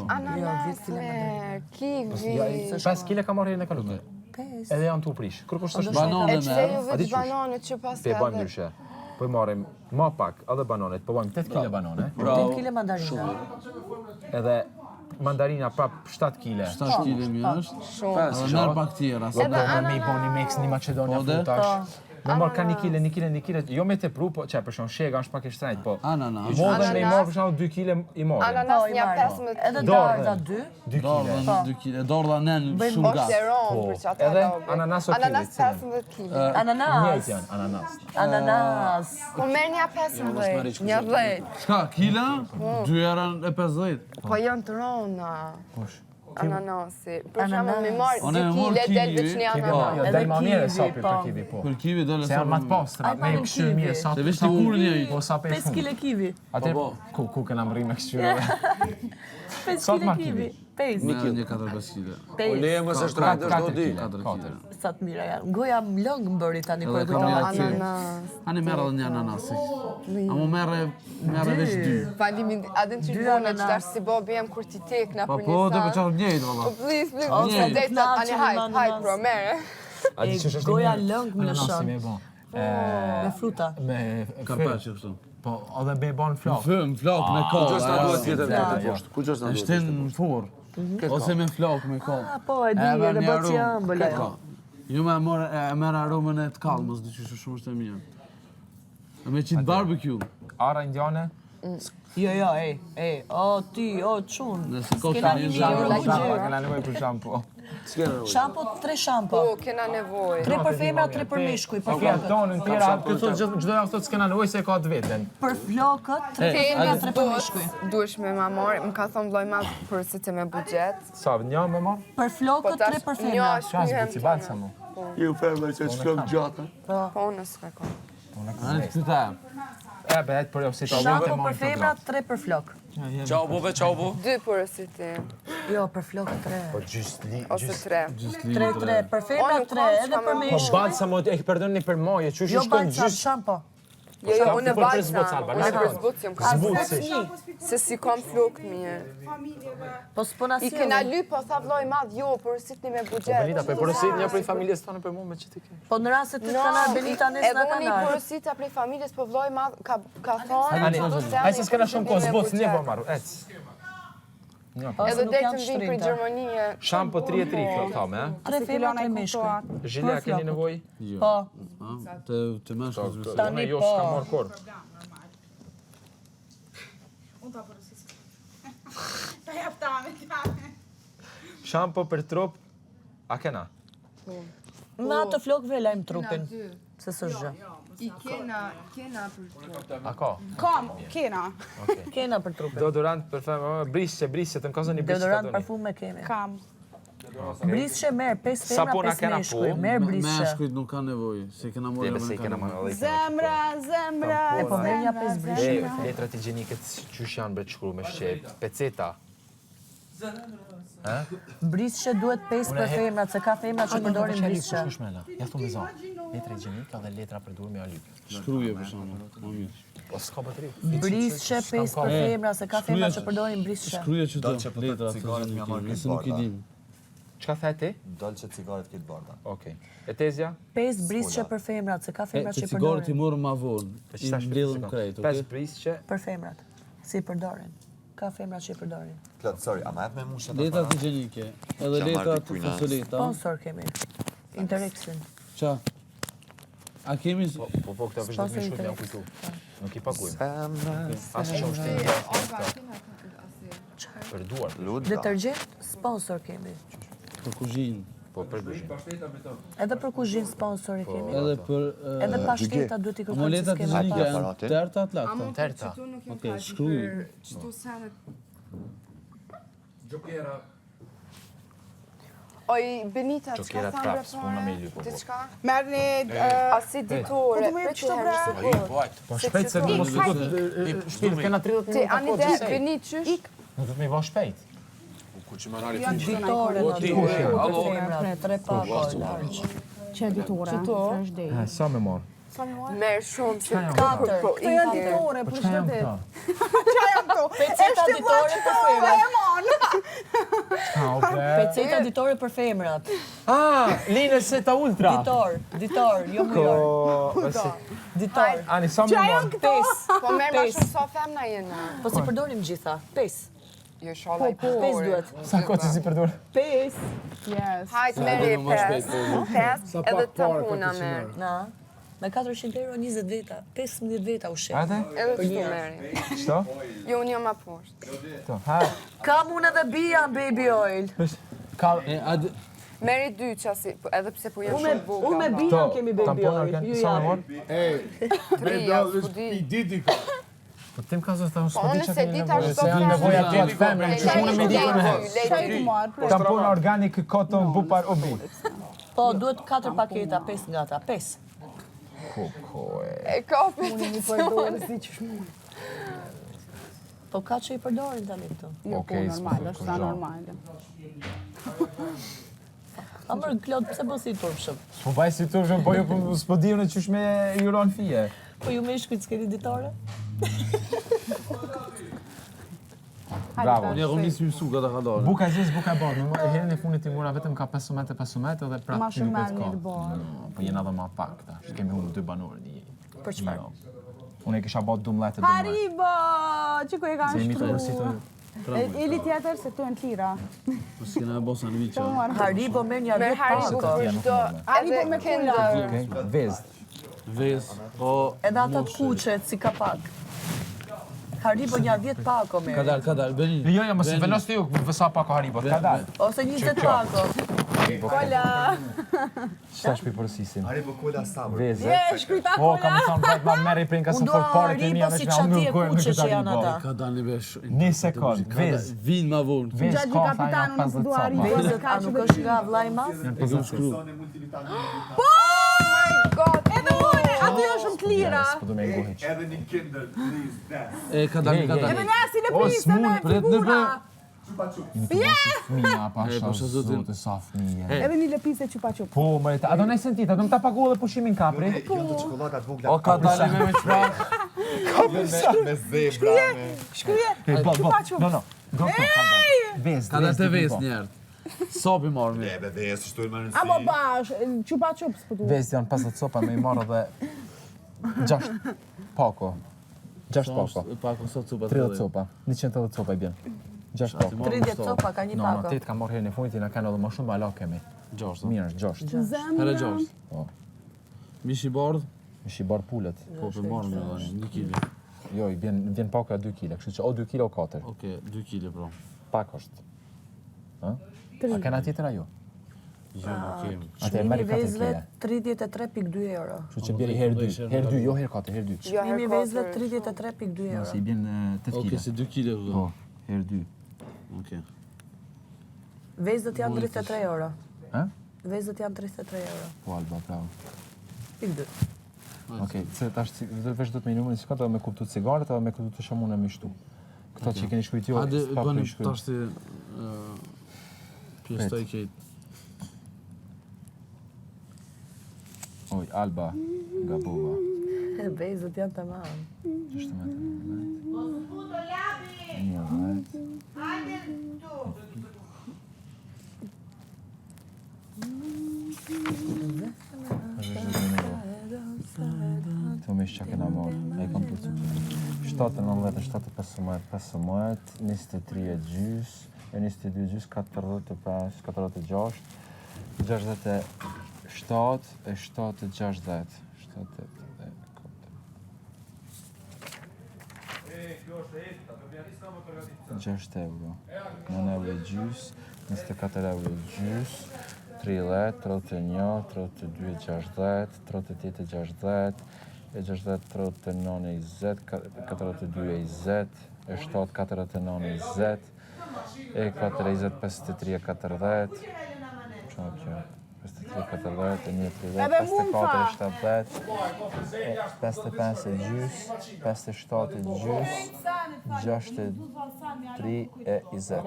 S5: Ananas
S7: Jo, 10 kile
S5: merr, kiwi.
S3: 5 kg ka marrë herën e kaluar.
S7: 5.
S3: Edhe janë tu prish. Kërkush s'është
S6: Banane
S5: E pse
S6: merr.
S5: ju
S3: A di
S5: veç
S3: qysh?
S5: banane që pas
S3: Pe bajmë ndryshe. Po i marrim ma pak edhe bananet, po bajmë 8 kg banane.
S7: 8 kg mandarina.
S3: Edhe mandarina prap 7 kg.
S6: 7 kg mirë është.
S5: Shumë.
S6: Edhe merr pak tjera. se
S3: Po do me i bo një mix një Macedonia
S6: Po, de.
S3: frutash. Me marr ka 1 kg, 1 kg, 1 kg, jo me tepru, po çe për shembull shega është pak e shtrenjtë, po.
S6: Ananas.
S3: Modën me i
S5: Ananas.
S3: marr për shembull 2 kg i marrim.
S5: Ananas
S7: Po, i
S5: një
S7: marrim.
S5: 15
S7: Edhe
S3: Dardhën.
S7: dardha 2.
S3: 2 kg.
S6: Dardhën 2 kg. Dardha nen shumë
S5: Është
S6: gas.
S5: e ronë
S3: Po,
S5: për që ata
S3: edhe
S5: lobi.
S3: ananas o kili,
S5: Ananas
S3: cilën?
S5: 15 kg.
S7: Ananas.
S3: Njëjtë janë ananas.
S7: Ananas.
S5: Po merr një 15, një 10.
S6: Çka, kila? 2 euro e 50.
S5: Po janë të rona. Ananasi. Për shembull, me marr
S6: Unë
S5: 2
S6: e marr
S5: kg del
S6: kiwi.
S5: veç një
S3: Kiwi,
S5: ananas.
S3: jo,
S7: Edhe
S3: del ma mirë
S7: kiwi,
S3: sa për
S7: po.
S3: për kiwi, po.
S6: Për kiwi dole
S3: Se janë ma të pastra,
S7: Ai
S3: me
S7: marrim
S3: këshyr
S7: kiwi.
S3: mirë sa
S6: Se veç të kur një.
S3: Po sa pe
S7: 5
S3: fund.
S7: kg kiwi.
S3: Atë ku ku kena mrri me këshyrë.
S7: 5
S3: Sa të
S7: kg
S3: marr
S7: kiwi.
S3: kiwi?
S7: 5.
S6: Merr një 4-5 kg.
S2: Po leje mos është rajtë, është do di.
S6: 4 kg.
S7: Sa të mira janë. Goja më lëng më bëri tani kur
S6: Edhe
S7: e
S6: kam
S7: kujtova.
S6: një akcent.
S5: Ananas.
S6: Ani merr edhe një ananas. A mu merre merre veç dy.
S5: Faleminderit. A din që
S7: Dy
S5: bone që
S7: ananas.
S5: tash si babi jem kur ti tek na
S6: Po
S5: për
S6: po,
S5: një
S6: do
S5: sen.
S6: për çfarë njëjtë valla.
S5: Po please, please,
S7: Ose
S5: ose dej
S7: knaqemi
S5: ani
S7: me
S5: hajt, hajt
S7: ananas.
S5: bro, merre.
S3: A di ç'është
S7: Goja lëng më
S3: Ananasi
S7: lëshon.
S3: me bë.
S7: Me fruta.
S3: Me
S6: Karpaçe kështu.
S3: Po, edhe me bën flok.
S6: Fëm, flok me
S2: Ku
S6: kollë.
S2: gjështë na duhet tjetër
S7: Flak.
S2: këtë poshtë? Ku gjështë na duhet?
S6: Shtin në furr. Ose me flok me kollë.
S7: Ah, po, e di, edhe bëhet si ëmbël ajo.
S6: Jo me merr e merr aromën e të kallmës, di që shumë është e mirë. E me qitë barbecue.
S3: Ara indiane.
S7: Jo, jo, ej, ej, o ti, o çun.
S6: Nëse ka
S7: S'kena
S6: tani
S7: një
S6: zhampo,
S7: euro
S3: Shampo,
S7: buxhet.
S3: kena nevojë për shampo.
S7: Shampo, 3 shampo.
S5: Po, kena nevojë.
S7: 3 për femra, 3 për meshkuj, për
S3: Po
S7: flokët.
S3: tonin tjera, këtë thotë gjithë çdo javë thotë s'kena nevojë se ka të vetën.
S7: Për flokët, 3 për femra, 3 për meshkuj.
S5: Duhesh me ma marrë, më ka thonë vllai madh për si të me buxhet.
S3: Sa, një me marr?
S7: Për
S5: Po
S7: flokët,
S5: tash
S7: 3 për
S5: një
S7: femra.
S5: është
S3: Çfarë
S5: kryhem
S3: zbuci balsa mu?
S2: Ju femra që është flok gjata.
S5: Po, unë s'ka ka.
S6: Ani këtë ta.
S3: E be, hajt për jo, si ta
S7: Shampo për femra, 3 për flok.
S2: Ciao bove, ciao bo.
S5: Dy porositi,
S7: Jo, për flokët 3.
S3: Po gjys li,
S5: ose
S3: gjys.
S5: 3.
S7: 3, 3, për femra
S5: O, nuk
S7: 3,
S5: kam
S7: edhe
S5: çka
S7: për
S5: me
S3: Po
S7: meshkuj.
S3: balsa mo e përdorni për maje, qysh
S7: Jo
S3: i shkon
S7: balsam,
S3: gjys.
S7: shampo.
S5: Jo, jo, unë
S3: Po për zbuc,
S5: balsam,
S3: Alba,
S5: unë
S3: nëse
S5: për
S3: ka.
S5: zbuc jam ka.
S3: Zbuci.
S5: Se si kam flok mirë.
S7: Po s'po na
S5: I kena
S7: sjellin.
S5: lyp, po tha vllai madh, jo, porositni me buxhet.
S3: Po Benita, po e porosit një prej familjes tonë për mua me që ti ke.
S7: Po në rast se ty të kanë ardhur Benita ne
S5: Edhe
S7: s'na
S5: unë
S7: kanë
S5: i
S7: ardhur.
S5: porosita prej familjes, po vllai madh ka ka thonë,
S3: Ani,
S5: çdo sen
S3: ai se
S5: i
S3: s'kena shumë kohë,
S5: porositni me
S3: zbuc një po
S5: buxhet.
S3: marr. Ec. Një. po.
S7: Ose
S5: Edhe
S7: nuk
S5: dej
S7: janë
S5: të më vinë prej
S7: shtrenjta.
S5: Gjermanie.
S3: Shampo 3 e 3 këto thame, a?
S7: 3 femra, 3 meshkuj.
S3: Zhilja
S7: Për
S3: keni
S7: flokët.
S3: nevojë?
S7: Po,
S6: Të të meshkuj.
S7: Tani
S3: Unë jo
S7: po.
S3: s'kam marr kurrë.
S4: Unë ta porosis. Ta jap tame, tame.
S3: Shampo për trup, a kena?
S7: me atë flokëve e lajm trupin. Se s'është gjë.
S5: I kena, kena për trup.
S3: A ka?
S4: Kam, kena.
S7: Kena për trupin.
S3: Deodorant për femra, brisqe, brisqe, të më ka një brisqe ta
S7: Deodorant
S3: doni.
S7: parfume kemi.
S4: Kam.
S7: Brisqe merr 5 femra,
S3: Sapona
S7: 5
S3: kena
S7: meshkuj.
S3: po.
S7: Merr brisqe.
S6: Meshkujt nuk kanë nevojë, se kena marrë.
S3: Dele se i kena marrë edhe i kena.
S4: Zemra, zemra.
S7: E po merr nja 5 brisqe.
S3: E, letrat higjienike qysh janë bre të shkruar me shqip, peceta.
S7: Brisqe duhet 5 për femrat, se ka femra që përdorin brisqe.
S3: Kush mela? Ja thu me za. Letra higjienike dhe letra për duar me alyp.
S6: Shkruje për shembull, më mirë.
S3: Po s'ka bateri.
S7: Brisqe 5 për femra, se ka femra që përdorin brisqe.
S6: Shkruje që
S8: Dal që
S6: të
S8: po të
S6: letrat
S8: cigaret m'ja marrë
S6: nëse
S8: këtë
S6: nuk i
S8: barta.
S6: dim.
S3: Çka the ti?
S8: Dal që cigaret këtë barta.
S3: Okej. E tezja?
S7: 5 brisqe për femrat, se ka
S6: E,
S7: femra
S6: të
S7: që i
S6: cigaret i
S7: përdorin.
S6: morëm ma vonë,
S3: Po
S6: i mbledhëm krejt,
S3: Pesë
S6: okej?
S3: brisqe.
S7: Për femrat, si i përdorin. Ka femra që i përdorin.
S8: Plot, sorry, a ma jep me musha ta
S6: Letrat higjienike, edhe
S8: Qa marrë
S6: letrat
S8: dikujna?
S6: fasoleta.
S7: Sponsor kemi. Interexin.
S6: Qa? A kemi...
S3: Po po, po këta veç do të
S7: Sponsor
S3: më shkruaj
S7: Interex.
S3: kujtu. Nuk i paguajmë. As që është Për duar.
S7: Detergjent, sponsor kemi.
S6: Për kuzhinë,
S3: Po për kuzhinë.
S7: Edhe për kuzhinë sponsor i kemi.
S6: edhe për...
S7: Edhe pashteta duhet i
S6: Amo
S7: kërkojmë se
S6: letrat
S7: s'kemi
S6: higjienike
S7: pas.
S6: janë
S8: Aparatin?
S6: terta atë lakta?
S3: Terta.
S6: Okej, shkruaj.
S5: Qëto senet.
S11: Gjokera.
S5: Oj, Benita, çka
S3: Gjokera
S5: thamë
S3: prap,
S5: bre
S3: s'puna me lyp, po,
S5: pare? Ti
S3: po.
S5: çka?
S4: Merrni
S5: Asi ditore,
S4: Po du më jep
S5: prit
S4: qëto
S5: një herë
S4: bra?
S5: një sekundë.
S3: Po shpejt se mos u do shpejt kena 30
S5: Ti,
S3: minuta
S5: ani
S3: kohë
S5: de,
S3: gjithsej.
S5: Benit, qysh?
S3: Nuk do të më i vë shpejt.
S2: Ku që më nari
S7: Ditore na
S2: ti,
S7: duhet
S2: alo.
S7: për femrat, tre pako large.
S10: Që ditore, fresh day.
S3: Ha, sa me marr?
S5: Merr shumë se
S7: Katër.
S5: Po,
S4: Këto janë ditore
S3: Po
S4: për
S3: çka
S4: çdo
S3: janë
S4: ditë.
S3: këto?
S4: Qa janë këto?
S7: Peceta ditore për femrat.
S4: E mon.
S3: Çka o bre?
S7: Peceta ditore për femrat.
S3: Ah, Line Seta Ultra.
S7: Ditor, ditor, jo mujor.
S3: Po, si.
S7: Ditor.
S3: Ani sa më marr?
S7: Pes.
S5: Po merr ma
S7: Pes.
S5: shumë sa femna jena.
S7: Po si përdorim gjitha? Pes.
S5: Jo shalla i
S7: Po, Pes
S5: përdorim.
S7: duhet.
S3: Sa kohë që si përdor?
S7: Pes.
S4: Yes.
S5: Hajt merri
S6: më shpejt,
S5: pes.
S6: po.
S5: Pes
S11: Sa
S5: edhe
S11: pak pare,
S5: tampona
S11: 400
S5: merr.
S11: euro.
S7: Na. Me 400 euro 20 veta, 15 veta u shet.
S3: Hajde.
S5: Edhe kështu merri.
S3: Çto?
S5: Jo, unë jam ma poshtë.
S3: Këto. Ha.
S7: Kam unë edhe bia baby oil.
S3: Ka
S6: E, a
S5: Merri dy qasi, po- edhe pse po jam
S7: Unë me,
S5: shumë vogla.
S7: unë me
S5: valla.
S7: bia
S3: Këto,
S7: kemi baby
S3: tampona
S7: oil.
S3: organ,
S7: Ju
S3: sa më
S7: japim.
S3: marr?
S11: Ej,
S5: Tri, ja, s'po di.
S11: i diti ka.
S3: Po tim ka zot, unë
S5: Po
S3: s'po di
S5: unë
S3: çka
S5: se
S3: keni
S5: di tash
S3: nevojë.
S5: çdo
S3: Se janë
S5: femër.
S3: nevoja tua të femrën,
S5: Lej
S3: që unë me
S5: dy,
S3: di me.
S5: lej
S4: Qa
S5: dy.
S4: i të marrë? Pre.
S3: Tampona organik cotton bupar obi.
S7: Po, duhet 4 paketa, 5 nga ata, 5.
S3: Ko e.
S5: E ka
S9: Përdor si që shmund.
S7: Po ka që i përdorin tani këto.
S4: Jo, po,
S3: Okej, s'po
S4: normal,
S3: thot
S4: është sa
S3: kurgjo.
S4: normale.
S7: A mërë, Klod, pse bën si i turpshëm?
S3: Po baj si turpshëm, po jo po s'po di unë qysh me juron fije.
S7: Po ju meshkujt s'keni ditore?
S3: Bravo.
S6: Unë jam nisë mësu ka ta ka dalë.
S3: Buka e zezë, buka e bardhë. Më herën e fundit i mora vetëm ka 15 15 edhe prapë
S4: Ma shumë
S3: duket
S4: merr
S3: ka.
S4: një të bardhë.
S3: No, po jena edhe ma pak tash. Kemi humbur dy banorë. Një.
S7: Për çfarë?
S3: Jo. Unë e kisha bërë 12 e 12.
S4: Haribo! Që ku e kanë
S3: Se jemi të
S4: shtru?
S3: porositën.
S4: E, Eli tjetër se këtu janë të lira.
S6: Po s'kena e bo sandviçe.
S7: Haribo merr një
S5: Merr
S7: 10
S5: Haribo
S7: pako.
S5: për çdo.
S4: Haribo
S5: Edhe
S4: me kola.
S5: Kinder.
S3: Okej, vezë.
S6: Vezë, po...
S7: Edhe ata të kuqet si kapak. Haribo një 10 pako
S6: Ka
S7: merr.
S6: dalë, ka dalë, bëni.
S3: Jo, jo, mos i vendos ti ju, sa pako Haribo, ka dalë.
S7: Ose 20 pako.
S4: Kola!
S3: Çfarë shpi porosisim?
S8: Haribo kola sabër.
S3: Vezë.
S4: Je, shkruajta
S3: Po,
S4: kola!
S3: kam të thonë, vajt ma merri prej nga
S7: Unë
S3: se
S7: dua
S3: fort pare të mia,
S7: Haribo
S3: veç
S7: si
S3: me hangër
S7: çati e
S3: gojën me
S7: kuqe
S3: këtë
S7: që janë
S3: Haribo.
S7: ata.
S6: Ka dalë një vesh.
S3: Një sekond, vezë.
S6: Vinë ma vonë.
S3: Vezë
S4: Gjatë
S3: ka, tha
S4: kapitan,
S3: janë
S4: unë nuk
S3: 50
S4: dua
S3: copa.
S4: Haribo.
S7: Vezët, a nuk është nga vllai i madh?
S3: Janë 50 copa.
S6: Shkru.
S5: Oh my god.
S4: Edhe unë, aty janë shumë të lira.
S3: Po do me ngu hiç.
S11: Edhe një Kinder, please, des.
S6: E, ka dalë, ka
S3: Ej, ej,
S6: dalë.
S4: Edhe ne si
S3: O,
S4: lëpiste
S3: s'mund,
S4: me
S6: pret në
S4: figura.
S3: Fëmija, pasha,
S6: E, pasha zotin.
S3: zotin, sa fëmijë.
S4: Edhe një lëpise çupa çup.
S3: Po, më a do nëjë sentit, a do më ta pagu edhe pushimin Capri?
S8: Jo të çokoladata të vogla.
S6: O, ka dalë me me çfarë?
S8: me zebra, me...
S4: Shkruje,
S3: E, bo, bo,
S4: çupa çup.
S3: no, no, do të ka dalë. Vezë,
S6: Ka dalë
S3: vezë,
S6: të
S3: do
S6: vezë
S3: po.
S6: njerë. Sa pi marrë mi?
S8: E, be vezë, shtu i më rëndësi.
S4: Amo bash, çupa çup s'po du.
S3: Vezë janë 50 copa me i marrë edhe 6 pako. 6 pako.
S6: Pako sa copa.
S3: 30 copa. 180 copa i bjen. 6 pako.
S7: 30 copa ka një
S3: No, no,
S7: pako.
S3: 8 ka marrë herën e fundit, i na kanë edhe më shumë, ala kemi.
S6: 6.
S3: Mirë është 6.
S4: Zemra.
S6: Herë 6.
S3: Po.
S6: Mish i bardh?
S3: Mish i bardh pulet.
S6: Po, për marrë me dhe, 1 kilo.
S3: Jo, i vjen vjen pako 2 kg, kështu që o 2 kg o 4.
S6: Okej, 2 kilo pra.
S3: Pak është. Ë? A kena tjetër ajo?
S6: Jo, nuk kemi.
S3: Atë e
S7: Çmimi
S3: merri
S7: i
S3: 4
S7: vezëve
S3: kg.
S7: 33.2 euro.
S3: Kështu që bjeri herë 2, herë 2, jo herë 4, herë 2.
S5: Jo,
S7: Çmimi i
S5: herë
S7: vezëve
S5: katër.
S7: 33.2 euro.
S3: Se i bjen 8
S6: Okej,
S3: kg.
S6: se 2 kilo.
S3: Po, herë 2.
S6: Okej.
S7: Vezët janë 33 euro.
S3: Ë?
S7: Vezët janë 33 euro.
S3: Po, Alba, bravo.
S7: Pikë 2.
S3: Okej, se tash ci- do vesh do të më numrin si ka me kuptu cigaret edhe me kuptu të shamunë me shtu. Këta që i keni shkruajt jo,
S6: Hajde,
S3: s'pa
S6: bëni
S3: po i shkruaj.
S6: tash ti pjestoj kejt.
S3: Oj, Alba, gabova.
S7: Vezët janë tamam.
S3: 16, 11. Këto me që kena marrë, e i kam plëcu. 7, 19, 7, 15, 15, 23 e gjys, e 22 e gjys, 45, 46, 67, e 7, e 60, 7, e 4. 6 euro, 9 euro e gjys, 24 euro e gjys, 30, 31, 32 e 60, 38 e 60, e 60, 39 e 20, 42 e 20, e 7, 49 e 20, e 4 e 20, 53 e 40, që kjo? 53 e 40, e 1 30,
S4: Edhe mu më
S3: 54 e
S4: tha.
S3: 70, e 55 e gjys, 57 e gjys, 63 e 20.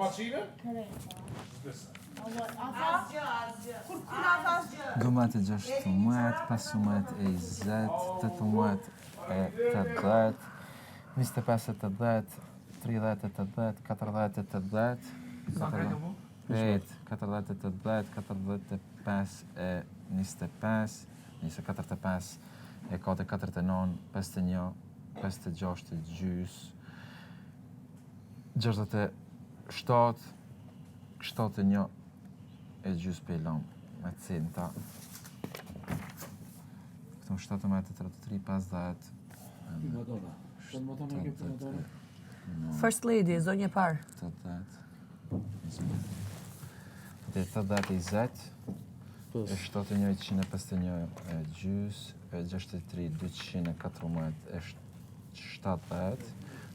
S3: 12 e 16, 15 e 20, 18 e 80, 25 e 80, 30 e 80, 40 e 80, 5, 40 e 80, 45 e 25, 45 e 4, 49, 51, 56 e gjys, 67, 71 e gjys pe lom me centa. Këtu 17, 33, 50.
S7: First lady, zonjë e parë.
S3: 80. Dhe 80 e 20. E 71, 151 e gjys, e 63, 214 e 70,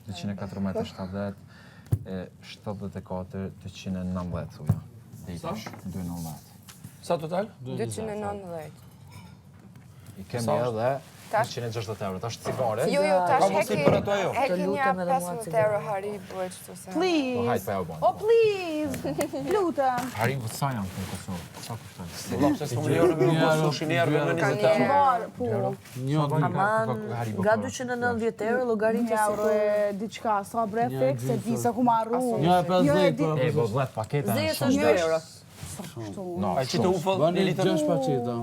S3: 214 e 70, e 74, 219, thuja.
S2: Sa?
S3: 290.
S2: Sa total?
S5: 290.
S3: I kemi edhe 160 euro. Tash cigare.
S5: Jo, jo, tash
S2: Ka mos i
S5: heki,
S2: për ato ajo.
S5: heki
S7: Të
S5: një
S7: lutem edhe mua
S5: 15
S7: cigare.
S5: euro Haribo e qëto se.
S3: Po
S4: Please.
S3: hajt pa ja u bën.
S4: Oh, please. Lutem.
S3: Haribo sa janë këtu në Kosovë? Sa kushtojnë?
S2: Valla, pse s'po më lejon me
S6: Një
S2: bë
S6: euro,
S2: sushi një herë me
S5: Ka
S2: 20
S5: një
S2: euro.
S4: Var, po.
S6: Një, dy.
S7: Aman, nga 290 euro, llogaritja
S4: Një euro
S7: sikur
S4: e diçka, sa bre
S6: Një
S4: fik, se di
S6: gjysë.
S4: se ku marru.
S6: Një e 50,
S4: di-
S6: po.
S3: E, po 10 paketa janë
S7: Zesë
S3: shumë.
S7: është 2 euro.
S3: No,
S2: Ai që të ufull një
S6: Bani
S2: litër.
S6: 6 paketa.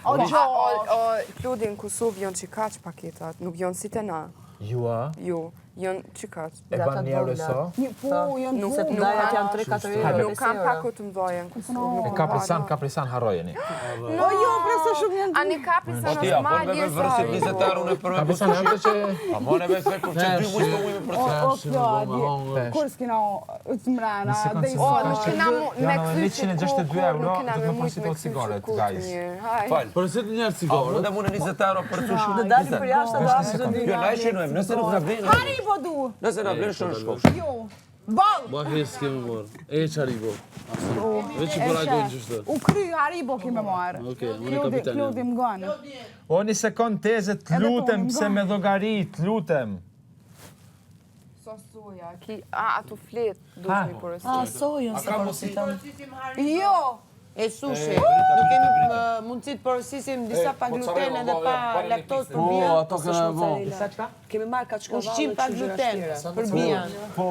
S4: O,
S5: Po, a,
S4: gjo.
S5: o, o, Klodi, në Kosovë janë që kaq paketat, nuk janë si të na.
S3: Ju a?
S5: Jo, janë që kaq.
S3: E
S7: Nga
S3: ban
S7: ta
S3: një euro
S7: vogla.
S3: sa?
S4: Një, po, janë
S5: Nuk,
S7: Se
S4: vogla.
S7: të
S5: nuk
S7: ndajat
S5: kanë,
S7: janë 3-4 euro,
S5: nuk
S7: 5
S5: kanë
S7: euro.
S5: pako të mëdha në Kosovë.
S3: E
S5: Nuk
S3: kaprisan, kaprisan harrojeni.
S4: Po jo, bre, se shumë janë
S5: A një kaprisan
S2: Po ti
S5: është
S2: a
S5: ma
S2: bën me
S5: lirë se
S2: vërsit
S5: Haribo.
S2: 20 euro në për me bë
S3: Kaprisan
S2: sushi.
S3: janë ato që
S2: A more me se kur që dy muaj po muaj me
S4: O,
S2: përsit.
S4: o, Klodi, kur s'kina të mrena,
S3: Një sekond,
S4: dhe i
S3: se
S5: O,
S3: sa
S5: nuk
S3: ka
S5: kena mu me
S3: Janë
S5: kthy që
S3: 162
S5: kur,
S3: euro,
S5: nuk kena
S3: do
S5: me
S3: të më
S5: mujt me
S3: porosito
S5: kthy që
S3: cigaret,
S5: kur
S3: guys.
S5: mirë. Haj.
S2: Fal.
S6: Porosit një herë
S2: A
S6: cigaret.
S2: mundem unë 20 euro për sushi?
S7: Në dalim për jashtë, do hapim çdo ditë.
S2: Jo, na e shënojmë, nëse nuk na vlen.
S4: Haribo du.
S2: Nëse na vlen shën shkosh.
S4: Jo. Ball.
S6: Ba he s'kemi marrë. E që Haribo. Veç që po reagojnë qështu.
S4: U kry Haribo kemi marrë.
S6: Okej, unë
S4: Klodi,
S6: kapiteni.
S4: Klodi më gënë.
S3: O, një sekond teze, të
S4: Edhe
S3: lutem,
S4: po,
S3: pse me llogari, të lutem.
S5: Sa soja, ki, a, ato flet, duhet mi porosit.
S7: A, sojën se porositëm.
S4: Jo.
S9: E sushi. Nuk kemi mundësi të porosisim disa pa gluten edhe pa laktozë për
S6: Po,
S9: bian.
S6: ato kena e bo.
S7: Kemi marrë kaçkavall
S9: Ushqim pa gluten për bian.
S3: Po,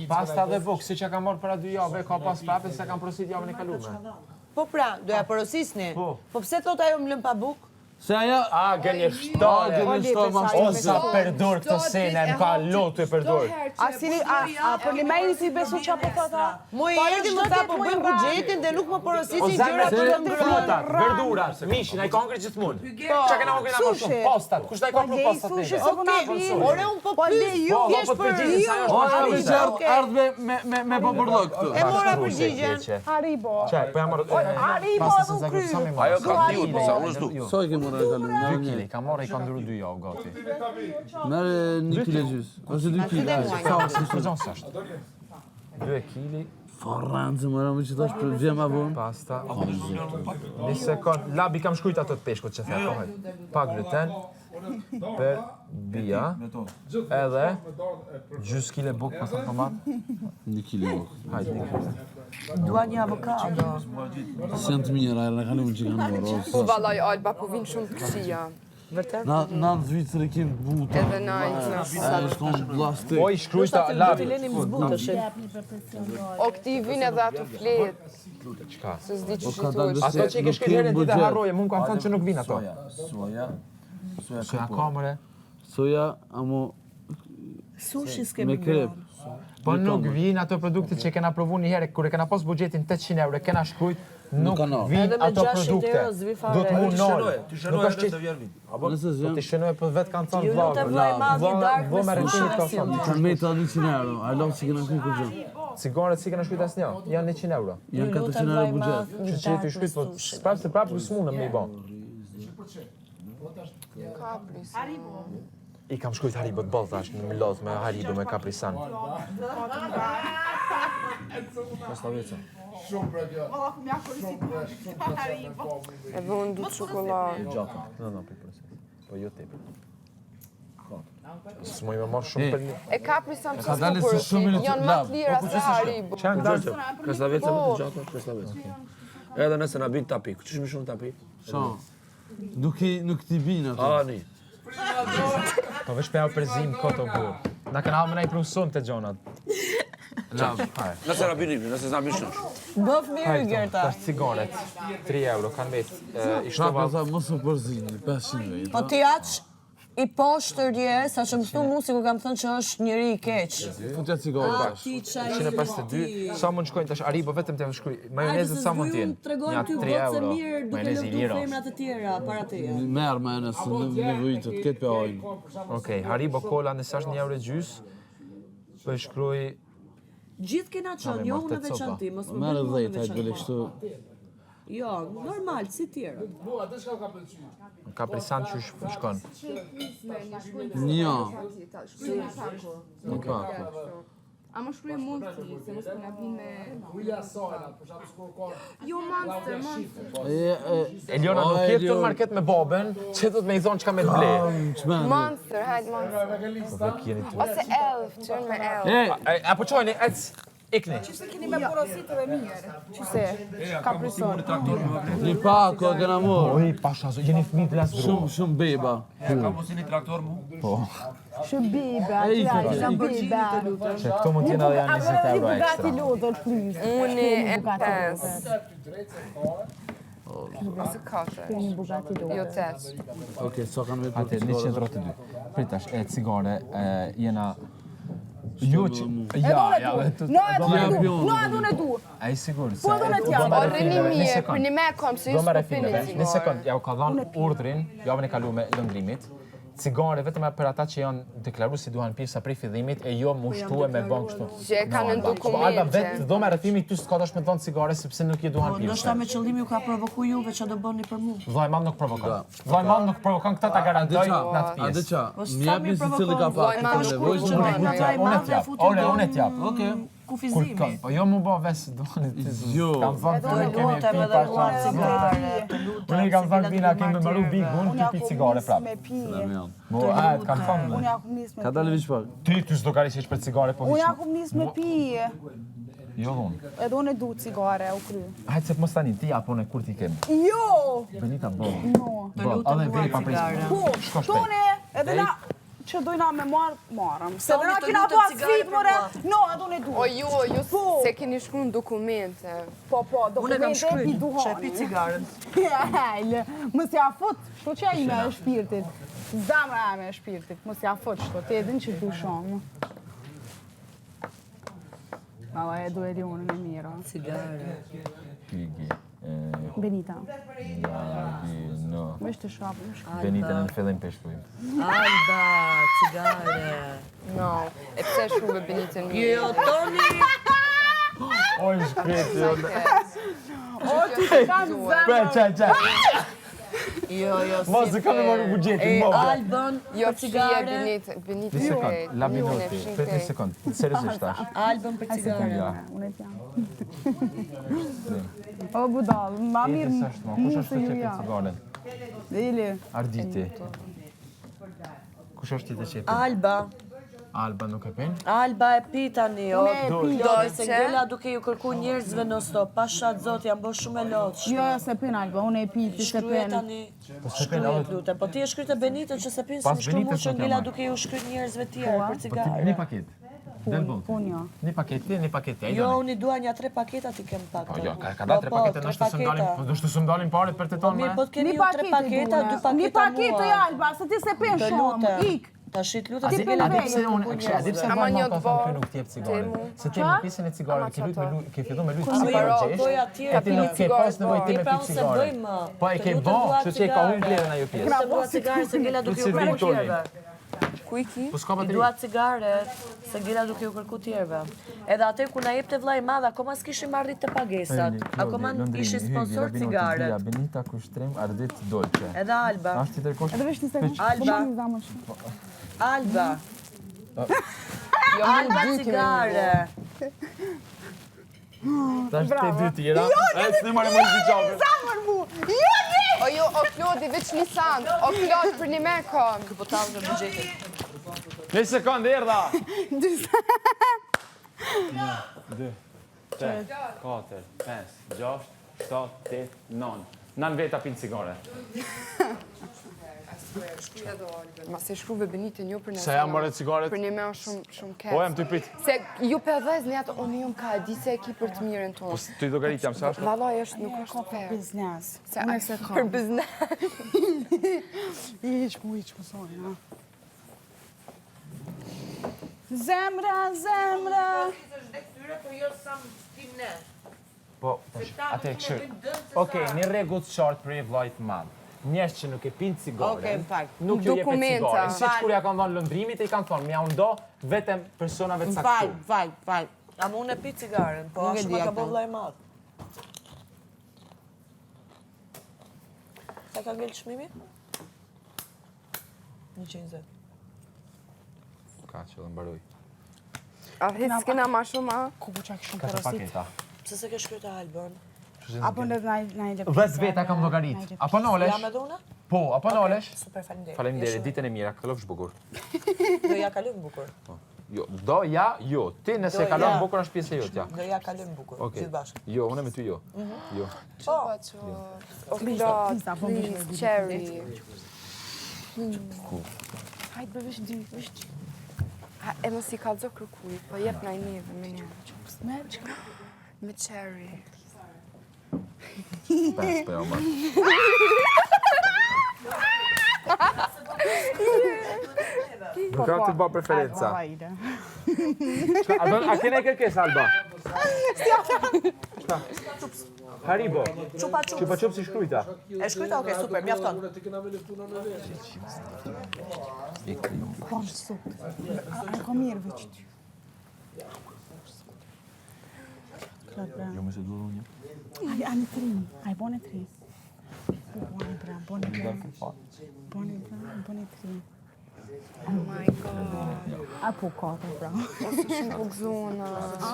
S3: pasta dhe bukë, si që kam marrë para dy jave, ka pas prapë se kam porosit javën e kalume.
S9: Po pra, do ja porosisni.
S3: Po.
S9: Po pse thot ajo më lën pa bukë?
S6: Se ajo...
S3: A, gënjeshtare.
S6: A, gënjeshtare, ma
S3: O, sa përdor këto sene, më ka lotu e përdor.
S4: A sini, a, a për një meni si besu qa po thot, a?
S9: Mu i
S4: Po, ajo
S9: erdhi
S4: çdo
S9: më tha
S4: ditë
S9: po
S4: mu i
S9: bëjmë
S4: rran.
S9: buxhetin dhe nuk më
S3: O,
S9: porosisin
S3: zemre,
S9: gjëra për të ngrënë.
S3: frutat, verdurat, mishin, ai ka hëngër gjithmonë.
S9: Po.
S3: Çka kena hëngër na më shumë?
S4: Sushi.
S3: Pastat, kush na i ka
S4: Po
S3: pru
S4: lej
S3: pastat
S4: sushi
S3: neve?
S4: se po na vin.
S9: Ore unë po
S4: Po
S9: pyes,
S4: lej ju.
S3: Po, po
S9: thjesht
S3: të
S9: për
S3: përgjigjen, sa ajo
S6: O,
S3: është
S6: ardhë
S3: mashtruese.
S6: ardhë ardhë me, me, me, me po përdok këtu.
S9: E mora përgjigjen.
S4: Haribo.
S3: Çaj, po jam marrë.
S4: Haribo
S3: Pasta
S4: edhe u
S3: se
S4: kry.
S3: sa më marrë.
S2: Ajo ka diut, po sa unë s'du.
S6: Sa i ke marrë e kalu?
S3: 2
S6: Merë një.
S3: kg, kam marrë i ka ndru 2 javë gati.
S6: Merë një kilo gjys. Ose 2 kilo.
S9: mua
S6: Sa është
S3: Për gjonë s'është. 2 kg
S6: Forrancë, më rëmë që tash për vjen ma vonë.
S3: pasta. Një sekond, labi kam shkruajt ato të peshkut që the, po hajt. Pa gluten për bia, edhe gjys kile bukë, po thon po marr.
S6: Një kilo bukë.
S3: Hajt, një kile.
S7: Dua një avokado.
S6: Si janë të mira, erën e kaluar që kanë marrë. o,
S5: Po vallaj Alba, po vinë shumë të këqija.
S7: Vërtet?
S6: Na, na në Zvicër i kemë buta.
S5: Edhe na i kena
S6: A është konë plastik.
S3: Po i shkruajta
S7: Do
S3: labi.
S7: t'i lenim zbutëshin.
S5: O këti vinë edhe ato flet,
S3: Çka?
S5: se s'di që
S6: O, ka
S5: që
S6: dalë
S5: thuash.
S3: Ato që i ke
S6: Nuk
S3: shkruajt herën
S6: kem
S3: tjetër
S6: buxhet.
S3: harroje, mu më kanë thënë që nuk vinë ato.
S1: Soja, soja, soja
S3: Soja ka mëre.
S6: Soja, amo
S7: Sushi s'kemi
S6: me krep.
S3: Po nuk vinë ato produkte që kena provu një herë, kur e kena pas buxhetin 800 euro, kena shkruajt, nuk
S6: kanë ardhur.
S3: vinë
S7: Edhe me
S3: ato
S7: 600
S3: produkte.
S7: euro s'vi fare.
S3: Do të mu
S2: Ti
S3: nal.
S2: shënoje, ti
S3: Nuk
S2: shënoje
S3: është
S2: edhe
S3: që
S2: të vjen vit. Apo
S6: Nëse
S3: Po
S6: zjem,
S3: ti shënoje po vetë kanë thënë
S7: Ju
S3: vlla.
S7: lutem vlla i madh një darkë
S3: Vlla
S7: me
S3: me
S7: sushi
S3: rëndësi
S7: na
S3: ka
S7: sill.
S3: thënë.
S6: kanë me të 200 euro. A lopë si kena shkruajt kur gjë.
S3: Cigaret si kena shkruajt asnjë, janë 100 euro.
S6: Janë
S7: Ju
S6: 400
S7: lutem
S6: euro
S7: vlla i
S6: buxhet.
S7: madh një
S3: Kështu që ti
S7: darkë me
S3: shkruajt po
S7: sushi.
S3: prapë se prapë s'mundem me i bë.
S5: Kapris.
S3: I kam shkruajt Haribo të boll tash, më lodh me Haribo me Kaprisan.
S1: Kostavica.
S11: Shumë bre kjo.
S4: Valla ku mja porosit Haribo.
S5: Edhe unë du çokoladë.
S3: Gjata. No, no, po i porosis. Po jo tepër. S'muj me marrë shumë për një...
S5: E kapri sa më
S6: Ka dalë se shumë
S5: së Janë më të lira se Haribo.
S3: Që janë dalë?
S2: Krastaveca më të gjata, krastaveca. Edhe nëse na bin tapi, qysh më shumë tapi?
S6: Sa? Nuk i nuk t'i bin ato.
S2: Ani.
S3: Po vesh pe përzim koto burr. Na kanë hapur na i pru të gjonat.
S2: Lab. Nëse na bin, nëse na bin shumë.
S7: Bëf mirë Gerta.
S3: Tash cigaret, 3 euro kanë mbet. I
S6: shtova.
S3: Prapë
S6: mos u përzini, 500 vetë.
S7: Po ti aq i poshtër je, sa që më thu mu si kur kam thënë që është njeri i keq.
S6: Futja cigare tash.
S3: 152, sa mund shkojnë tash Aribo vetëm të shkruaj. Majonezët sa mund të jenë?
S7: Tregojnë ty
S3: 3
S7: gocë
S3: euro.
S7: mirë duke
S3: Majonezi i
S7: lëvdu
S3: lirë është.
S7: femra të tjera para teje.
S6: Merr majonez, se nuk nevojitet, këtë pe hajnë.
S3: Okej, Haribo Cola nëse është 1 euro e gjys, po e shkruaj
S7: Gjithë kena qenë, jo unë në veçanti, mos më
S6: Merr
S7: bëj mua në
S6: 10, hajde bele
S7: veçanti.
S6: kështu.
S7: Jo, normal, si tjerët.
S11: Mu, atë çka ka pëlqyer.
S3: Kaprisan qysh shkon.
S6: Një. Një pak.
S5: A më shkruaj Monster, se mos po na bin me...
S11: William Sala, për shembull s'kur ka.
S5: Jo, Monster, Monster.
S6: E, e,
S3: Eliona
S6: O,
S3: nuk jep të
S6: Elion.
S3: në market me babën, që do të me i thonë çka me të ble.
S6: Çmend.
S5: Monster, hajde Monster.
S3: Po dhe kjeni tu.
S5: Ose Elf, që me Elf.
S6: E,
S3: E, apo çojni, ec, ikni.
S4: Qyse keni me porosit edhe mirë. Qyse, ka prisor.
S6: një pak, o kena morë.
S3: Oj, pasha, jeni fëmijë të lasë
S6: Shumë, shumë beba.
S2: Ka mos një traktor mu?
S3: Po.
S4: Shumë beba,
S6: Ej,
S4: tjera,
S6: ikë,
S4: shumë beba.
S3: Që këto mund të jenë edhe janë 20 euro
S4: Bugatti
S3: ekstra.
S4: lodhët, please.
S5: Unë e
S4: Bugatti
S5: 5.
S4: lodhët.
S5: Ose 4.
S4: Keni Bugatti lodhët.
S5: Jo 8.
S6: Okej, sa kanë vetë
S3: Atë 132. Prit tash, e cigare, e, jena Jo që... Ja, ja, dhe të...
S4: No, edhe unë e du, no, edhe unë e du.
S3: A i sigur, se...
S4: Po, edhe unë t'jap.
S5: O, rrini mirë, për një me kom, se ju
S3: Do me
S5: s'po
S3: refileve,
S5: pini
S3: një
S5: cigare.
S3: sekond, ja u ka dhënë urdhrin, javën e kaluar me Londrimit, cigare vetëm për ata që janë deklaruar si duan pjesa prej fillimit e jo mu shtu e me bën kështu.
S5: Që e kanë në
S3: Po Alba
S5: dokumente.
S3: vetë do me rrëfimi ty s'ka dash me dhënë cigare sepse nuk je duhan
S7: Po, ndoshta
S3: pjesa.
S7: me qëllim ju ka provoku juve që do bëni për mua.
S3: Vllai madh nuk provokon. Vllai madh nuk provokon këtë ta garantoj në atë
S6: A dhe
S3: pjesë.
S6: qa,
S7: Po,
S6: më
S7: sa
S6: jep
S7: mirë
S6: një si cili ka
S7: provokon.
S6: pak,
S5: Vllai
S6: të
S5: madh
S6: nevojshme.
S5: nuk
S6: Unë
S7: Unë
S6: t'jap.
S7: t'jap.
S3: Unë t'jap. Ore, unë t'jap.
S6: Okej.
S3: Kur
S7: Kufizimi.
S3: kam, po jo mu bë ves duani ti.
S6: Jo.
S3: Kam thënë
S7: Të
S3: të kemi
S7: lutem
S3: pi
S7: edhe
S3: pa
S7: mua cigare, të lutem.
S3: Unë i kam
S7: se
S3: thënë
S7: kena
S3: Bina
S7: të
S3: kemi
S7: marrë
S3: mbaru
S7: tjerëve.
S3: bigun,
S4: Unë
S3: ti
S4: ja
S3: pi
S4: kum
S3: cigare
S4: nis
S3: prapë.
S4: me pije.
S3: Mo, a, të kam thënë.
S4: Unë ja kum nis me
S6: Ka dalë veç pak.
S3: Ti ty s'do kari që për cigare, po
S4: Unë
S3: hiç.
S4: ja kum nis me pije.
S3: Jo unë.
S4: Edhe unë e du cigare, u kry.
S3: Hajde se mos tani ti apo ne kur ti kemi.
S4: Jo!
S3: Benita bo.
S4: No.
S7: Të
S3: Bo,
S7: lutem
S3: edhe
S7: mua
S3: vej pa pris.
S7: cigare.
S4: Po,
S3: Shko shpejt.
S4: tone, edhe na që dojna me marrë, marrëm. Se
S7: Toni,
S4: edhe na
S7: të
S4: kina
S7: lutem
S4: pa
S7: cigare
S4: sfidë,
S7: për
S4: more.
S7: mua.
S4: No, edhe unë e du.
S5: O jo, ju
S4: Po.
S5: se keni shkru në dokumente.
S4: Po, po,
S7: Unë e kam
S4: dokumente e pi
S7: shkryt, që e
S4: duhani.
S7: pi cigaren.
S4: Hajde, mos ja fut, kështu që ime e shpirtit. Zemra ime e shpirtit, mos ja fut kështu, ti e din që du shumë. Valla e du Elionën e mira.
S7: Cigare.
S3: Pigi.
S4: Benita,
S3: No.
S4: më është të shapë, më shkë.
S3: Benita në fillim pe shkruajm.
S7: Alba, cigare.
S5: No, e pse e shkruve Benitën mirë?
S7: Jo, Toni.
S3: Oj, shkret, jo.
S4: O, ti të kam
S3: Pre,
S4: zemrën.
S3: çe, çe.
S7: Jo, jo, si
S3: Mos e kam me marrë buxhetin,
S7: E,
S3: mo. bre.
S7: Albën,
S5: Jo,
S7: për
S5: fshije
S7: cigare.
S5: Benitën, Benitën
S3: Një sekond,
S5: krejt.
S3: Labinoti, prit një sekond. Seriozisht tash.
S7: Albën për cigare.
S3: Ja.
S4: Unë e t'jam. O, budall, ma mirë
S3: Edi s'është mo, kush
S4: mu
S3: është
S4: se
S3: të
S4: ju
S3: që pi
S4: ja.
S3: cigaren?
S4: Ili.
S3: Arditi. Kush është ti të qepi?
S7: Alba.
S3: Alba nuk e pin?
S7: Alba e pi tani, o.
S4: Unë e pi.
S7: Klodi, se ngela duke ju kërku njerëzve në stop. Pasha zot, jam bërë shumë e lotshme.
S4: Jo, jo, se pin Alba, unë e pi, ti se
S7: Shkruaj
S4: pin.
S7: tani.
S3: Po s'e pin,
S7: Shkruaj
S3: edhe
S7: të lutem. Po ti e shkryte Benitën që se pin,
S3: Pas
S7: se më shkruaj mu
S3: Benitës
S7: që
S3: nuk jam
S7: ngela
S3: marrë.
S7: duke ju shkryt njerëzve tjerë për
S3: Po ti
S7: cigare.
S3: një paket. Del bol.
S4: Po, unë jo.
S3: Një paket ti, një paket ti. ai
S7: Jo,
S3: doni.
S7: unë i dua një tre paketa ti kem pak.
S3: Po jo, ka ka dalë tre paketa, ndoshta s'm dalin, po ndoshta s'm dalin pare për të
S7: Po
S3: tonë.
S7: mirë, po të keni
S4: Një
S7: ju tre
S4: paketë i
S7: paketa,
S4: dune.
S7: dy paketa
S4: Një paketë
S7: mua.
S4: i Alba, se ti se pin
S7: Të
S4: shumë,
S7: lutem.
S4: ik.
S7: Tash i të lutem
S3: A
S7: se
S3: di
S7: ngela
S3: a di
S7: duke
S3: pse
S7: ju
S3: unë,
S7: kërku
S3: a di pse
S7: njerëzve.
S5: Ama
S3: vllai
S5: një
S3: madh ka
S5: të
S3: thënë ky
S5: bërë,
S3: nuk t'jep cigare.
S5: temu.
S3: Se ti me pjesën e cigareve ke lut me lut, ke fillu me lut
S7: Apo jo,
S3: psikologjisht.
S7: doja tjerë.
S3: E ti nuk ke pas nevojë ti me
S7: Pra
S3: pi
S7: unë se
S3: cigare.
S7: bëj më.
S3: Po e
S7: Të
S3: ke
S7: lutem,
S3: bë,
S7: dua
S3: kështu që e ka humb
S7: cigare.
S3: vlerën ajo pjesë.
S7: Të lutem dua cigare se ngela duke
S3: Se
S7: ju
S3: vin
S7: kërku
S3: Toni.
S7: tjerëve.
S5: Ku i ki?
S3: Po s'ka
S7: I
S3: bateri.
S7: dua cigaret, se ngela duke ju kërku tjerëve. Edhe atë ku na jepte vllai i madh, akoma s'kishim arrit të pagesat. Akoma ishin sponsor cigaret.
S3: Benita Kushtrim, Ardit Dolce.
S7: Edhe Alba.
S3: Është tjetër kush?
S4: Edhe vesh një sekundë.
S7: Alba.
S4: Po, ma një zemër.
S7: Alba.
S5: Jo,
S7: Alba
S5: mu dy kemi
S7: cigare.
S3: Tash te dy tjera. Jo, s'ne marrë më zi qafë.
S4: Zemër mu! Jo, një!
S5: O jo, o Klodi, veç një sand. O Klod, për një me kom.
S7: Ky po tallë me buxhetin.
S3: Një sekond, erdha! Një, dy, tre, katër, pes, gjasht, shtatë, tetë, non. Nan veta pinë cigare.
S5: Ma se shkruve Benitin jo për në...
S3: Se jam marrë cigaret?
S5: Për një me është shumë, shumë keq.
S3: Po jam të prit.
S5: Se ju pe dhez një atë, unë jam ka e di se e ki për të mirën tonë.
S3: Po ty llogarit jam sa është?
S5: Vallaj është, nuk është fair.
S4: Biznes.
S5: Se
S4: Unë
S5: ai
S4: se kam.
S5: për biznes.
S4: Iq, mu iq, mu sojnë, ha. Zemra, zemra.
S10: Është këtyre, po jo sa më tim ne.
S3: Po, tash, atë e këshyr. Okej, një rregull të qartë për e vllajt madh. Njerëz që nuk e pinë cigaren,
S10: Okej, më fal.
S3: nuk ju jepet
S5: Dokumenta.
S3: cigare. Siç kur ja kanë dhënë Londrimit, e i kanë thonë, mja u ndo vetëm personave
S10: Më fal,
S3: caktuar.
S10: më fal, më fal.
S7: Ama unë e pi cigaren, po
S10: Nuk e
S7: ashtu
S10: di
S7: ma ka
S10: atë.
S7: bo vllai i madh. Sa ka ngel çmimi? 120.
S3: Ka që dhe mbaroj.
S5: A hiç s'kena ma shumë, a?
S4: Ku bu qak shumë
S3: Katër
S4: porosit.
S3: paketa.
S7: Pse se ke shkruar të Albën?
S4: Apo në na na i lëpisa.
S3: 10 veta kam llogarit. Apo nolesh?
S7: Jam edhe unë?
S3: Po, apo nolesh?
S7: Super, faleminderit.
S3: Faleminderit, ditën e mirë, kalofsh bukur.
S7: Do ja kalojmë bukur.
S3: Jo, do ja, jo. Ti nëse
S7: Do
S3: kalon
S7: ja.
S3: bukur është pjesë e jotja.
S7: Do ja kalojmë bukur,
S3: Okej.
S7: gjithë bashkë.
S3: Jo, unë me ty jo. Jo.
S7: Po,
S5: O Klod, please, cherry.
S3: Ku?
S4: Hajde, bëj vesh dy, vesh dy.
S5: Ha, e mos i kallxo kërkuj, po jep na i neve me një.
S4: Me çka?
S5: Me cherry.
S3: Pes po jo më. Nuk ka të bë preferenca.
S4: Hajde.
S3: A do a kene kërkesë Alba? Çka? Haribo.
S7: Çupa çup.
S3: Çupa çup si shkruajta.
S7: E shkruajta, okej, super, mjafton.
S4: Po në supë. A ka mirë veç ty.
S3: Jo, më se duhet unë.
S4: Ai, a një tri, ai bone tri. Po, bone bra, bone bra. Bone bra, bone tri.
S5: Oh my god.
S4: A po katër bra.
S5: Ose shumë po gëzona.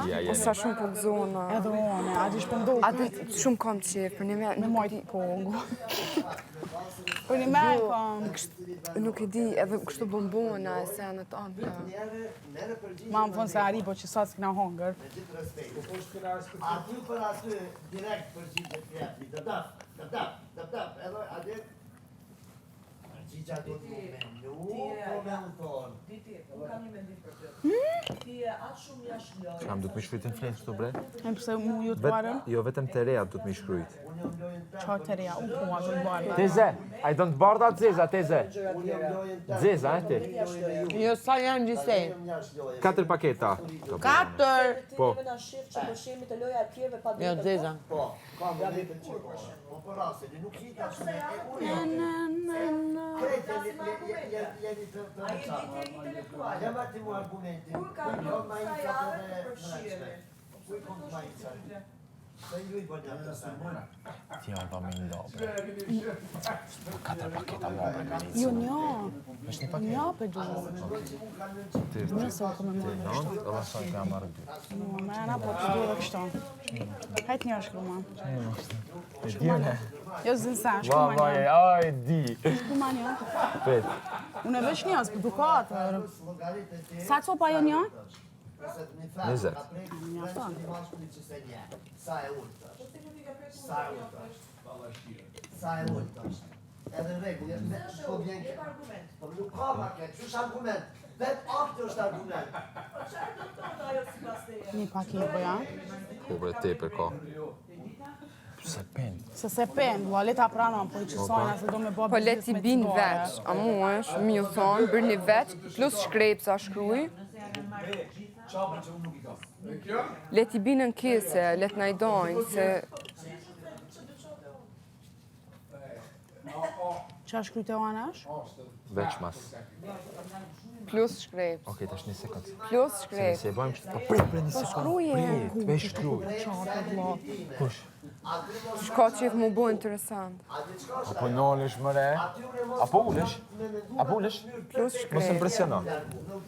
S3: Ja, jeni.
S5: Ose shumë po gëzona.
S4: Edhe unë, a dish po ndodh.
S5: A di shumë kam qef, për një me...
S4: Me majt pongu. Për një me kam.
S5: Nuk e di, edhe kështu bombona e senet ëmbla.
S4: Ma më thonë se Haribo që sot s'kena hongër.
S12: Aty për aty, direkt përgjigjet jepni, dëp dëp, dëp dëp, dëp dëp, edhe aty përgjigja do të më menu, po me u thonë.
S7: Diti, unë kam një mendim për ty. Ti je aq shumë jashtë loje.
S3: Çka më do të më shkruajtë në fletë këto bre?
S4: E pse mu ju të
S3: Vet,
S4: parën?
S3: jo vetëm të reja do të më shkruajt.
S4: Qa të reja, unë po atë të bardha.
S3: Teze, ai do të bardha zeza, teze. Zeza, e ti.
S10: Jo, sa janë gjithsej?
S3: Katër paketa.
S10: Katër!
S3: Po.
S7: Ti na shif që po shihemi te loja e tjerëve pa
S10: Jo,
S7: drejtë.
S10: zeza.
S12: Po, ka më dhe për që po. Po për rastin, nuk hita që me e unë. Krejt jeni jeni të të
S7: Ai e di ti je intelektual.
S12: Lema ti mu argumentin.
S7: Kur ka
S12: Kuj
S7: ndodhur
S12: kom
S7: kësaj
S12: majicat
S7: jave
S12: edhe
S7: të përfshihemi.
S12: Kuj kom majicat? Se ju i bëni atë sa.
S3: Ti Alba më ndo. bre. Po katër paketa më bre ka
S4: Jo, një.
S3: Është një paketë.
S4: Një për du. Nëse u kom e marrë
S3: Nënt, edhe sa i ka marrë dy.
S4: Jo, me ana po të duhet kështu. Hajt një shkruma.
S3: E di unë.
S4: Jo, zin sa,
S3: Va,
S4: shkruma
S3: va,
S4: një.
S3: ai di.
S4: Shkruma një.
S3: Pet.
S4: Unë e vesh një, s'po du katër. Sa copa jo një?
S3: 20.
S4: Mjafton.
S12: Sa e ulët është. Sa e ulët është. Sa e ulët është. Edhe në rregull, me- po vjen ke. Po nuk ka ma keq, qysh argument? Vet akti është argument.
S4: Një paketë bëja.
S3: Po bre tepër ka. Pse pen?
S4: Se se pen, vlla, le ta pranon, po i qësojna se do me bë
S5: Po le
S4: biznes
S5: t'i
S4: me
S5: bin
S4: cigare.
S5: veç, a mu është, mi ju thonë, bërni veç, plus shkrepsa shkruj. Le t'i bin në kese, le t'na i dojnë, se
S4: Qa shkruaj te anash?
S3: Veç mas.
S5: plus shkreps.
S3: Okej, tash një sekond.
S5: Plus
S3: Se
S5: shkreps.
S3: nëse e bëjmë kështu, po prit prit një
S5: Po
S3: sekond.
S5: shkruje.
S3: Prit, veç shkruaj. Kush?
S5: Shka qef mu bo interesant.
S3: Apo nolesh më re? Apo ulesh? Apo ulesh?
S5: Plus
S3: Mos
S5: shkreps.
S3: impresiono.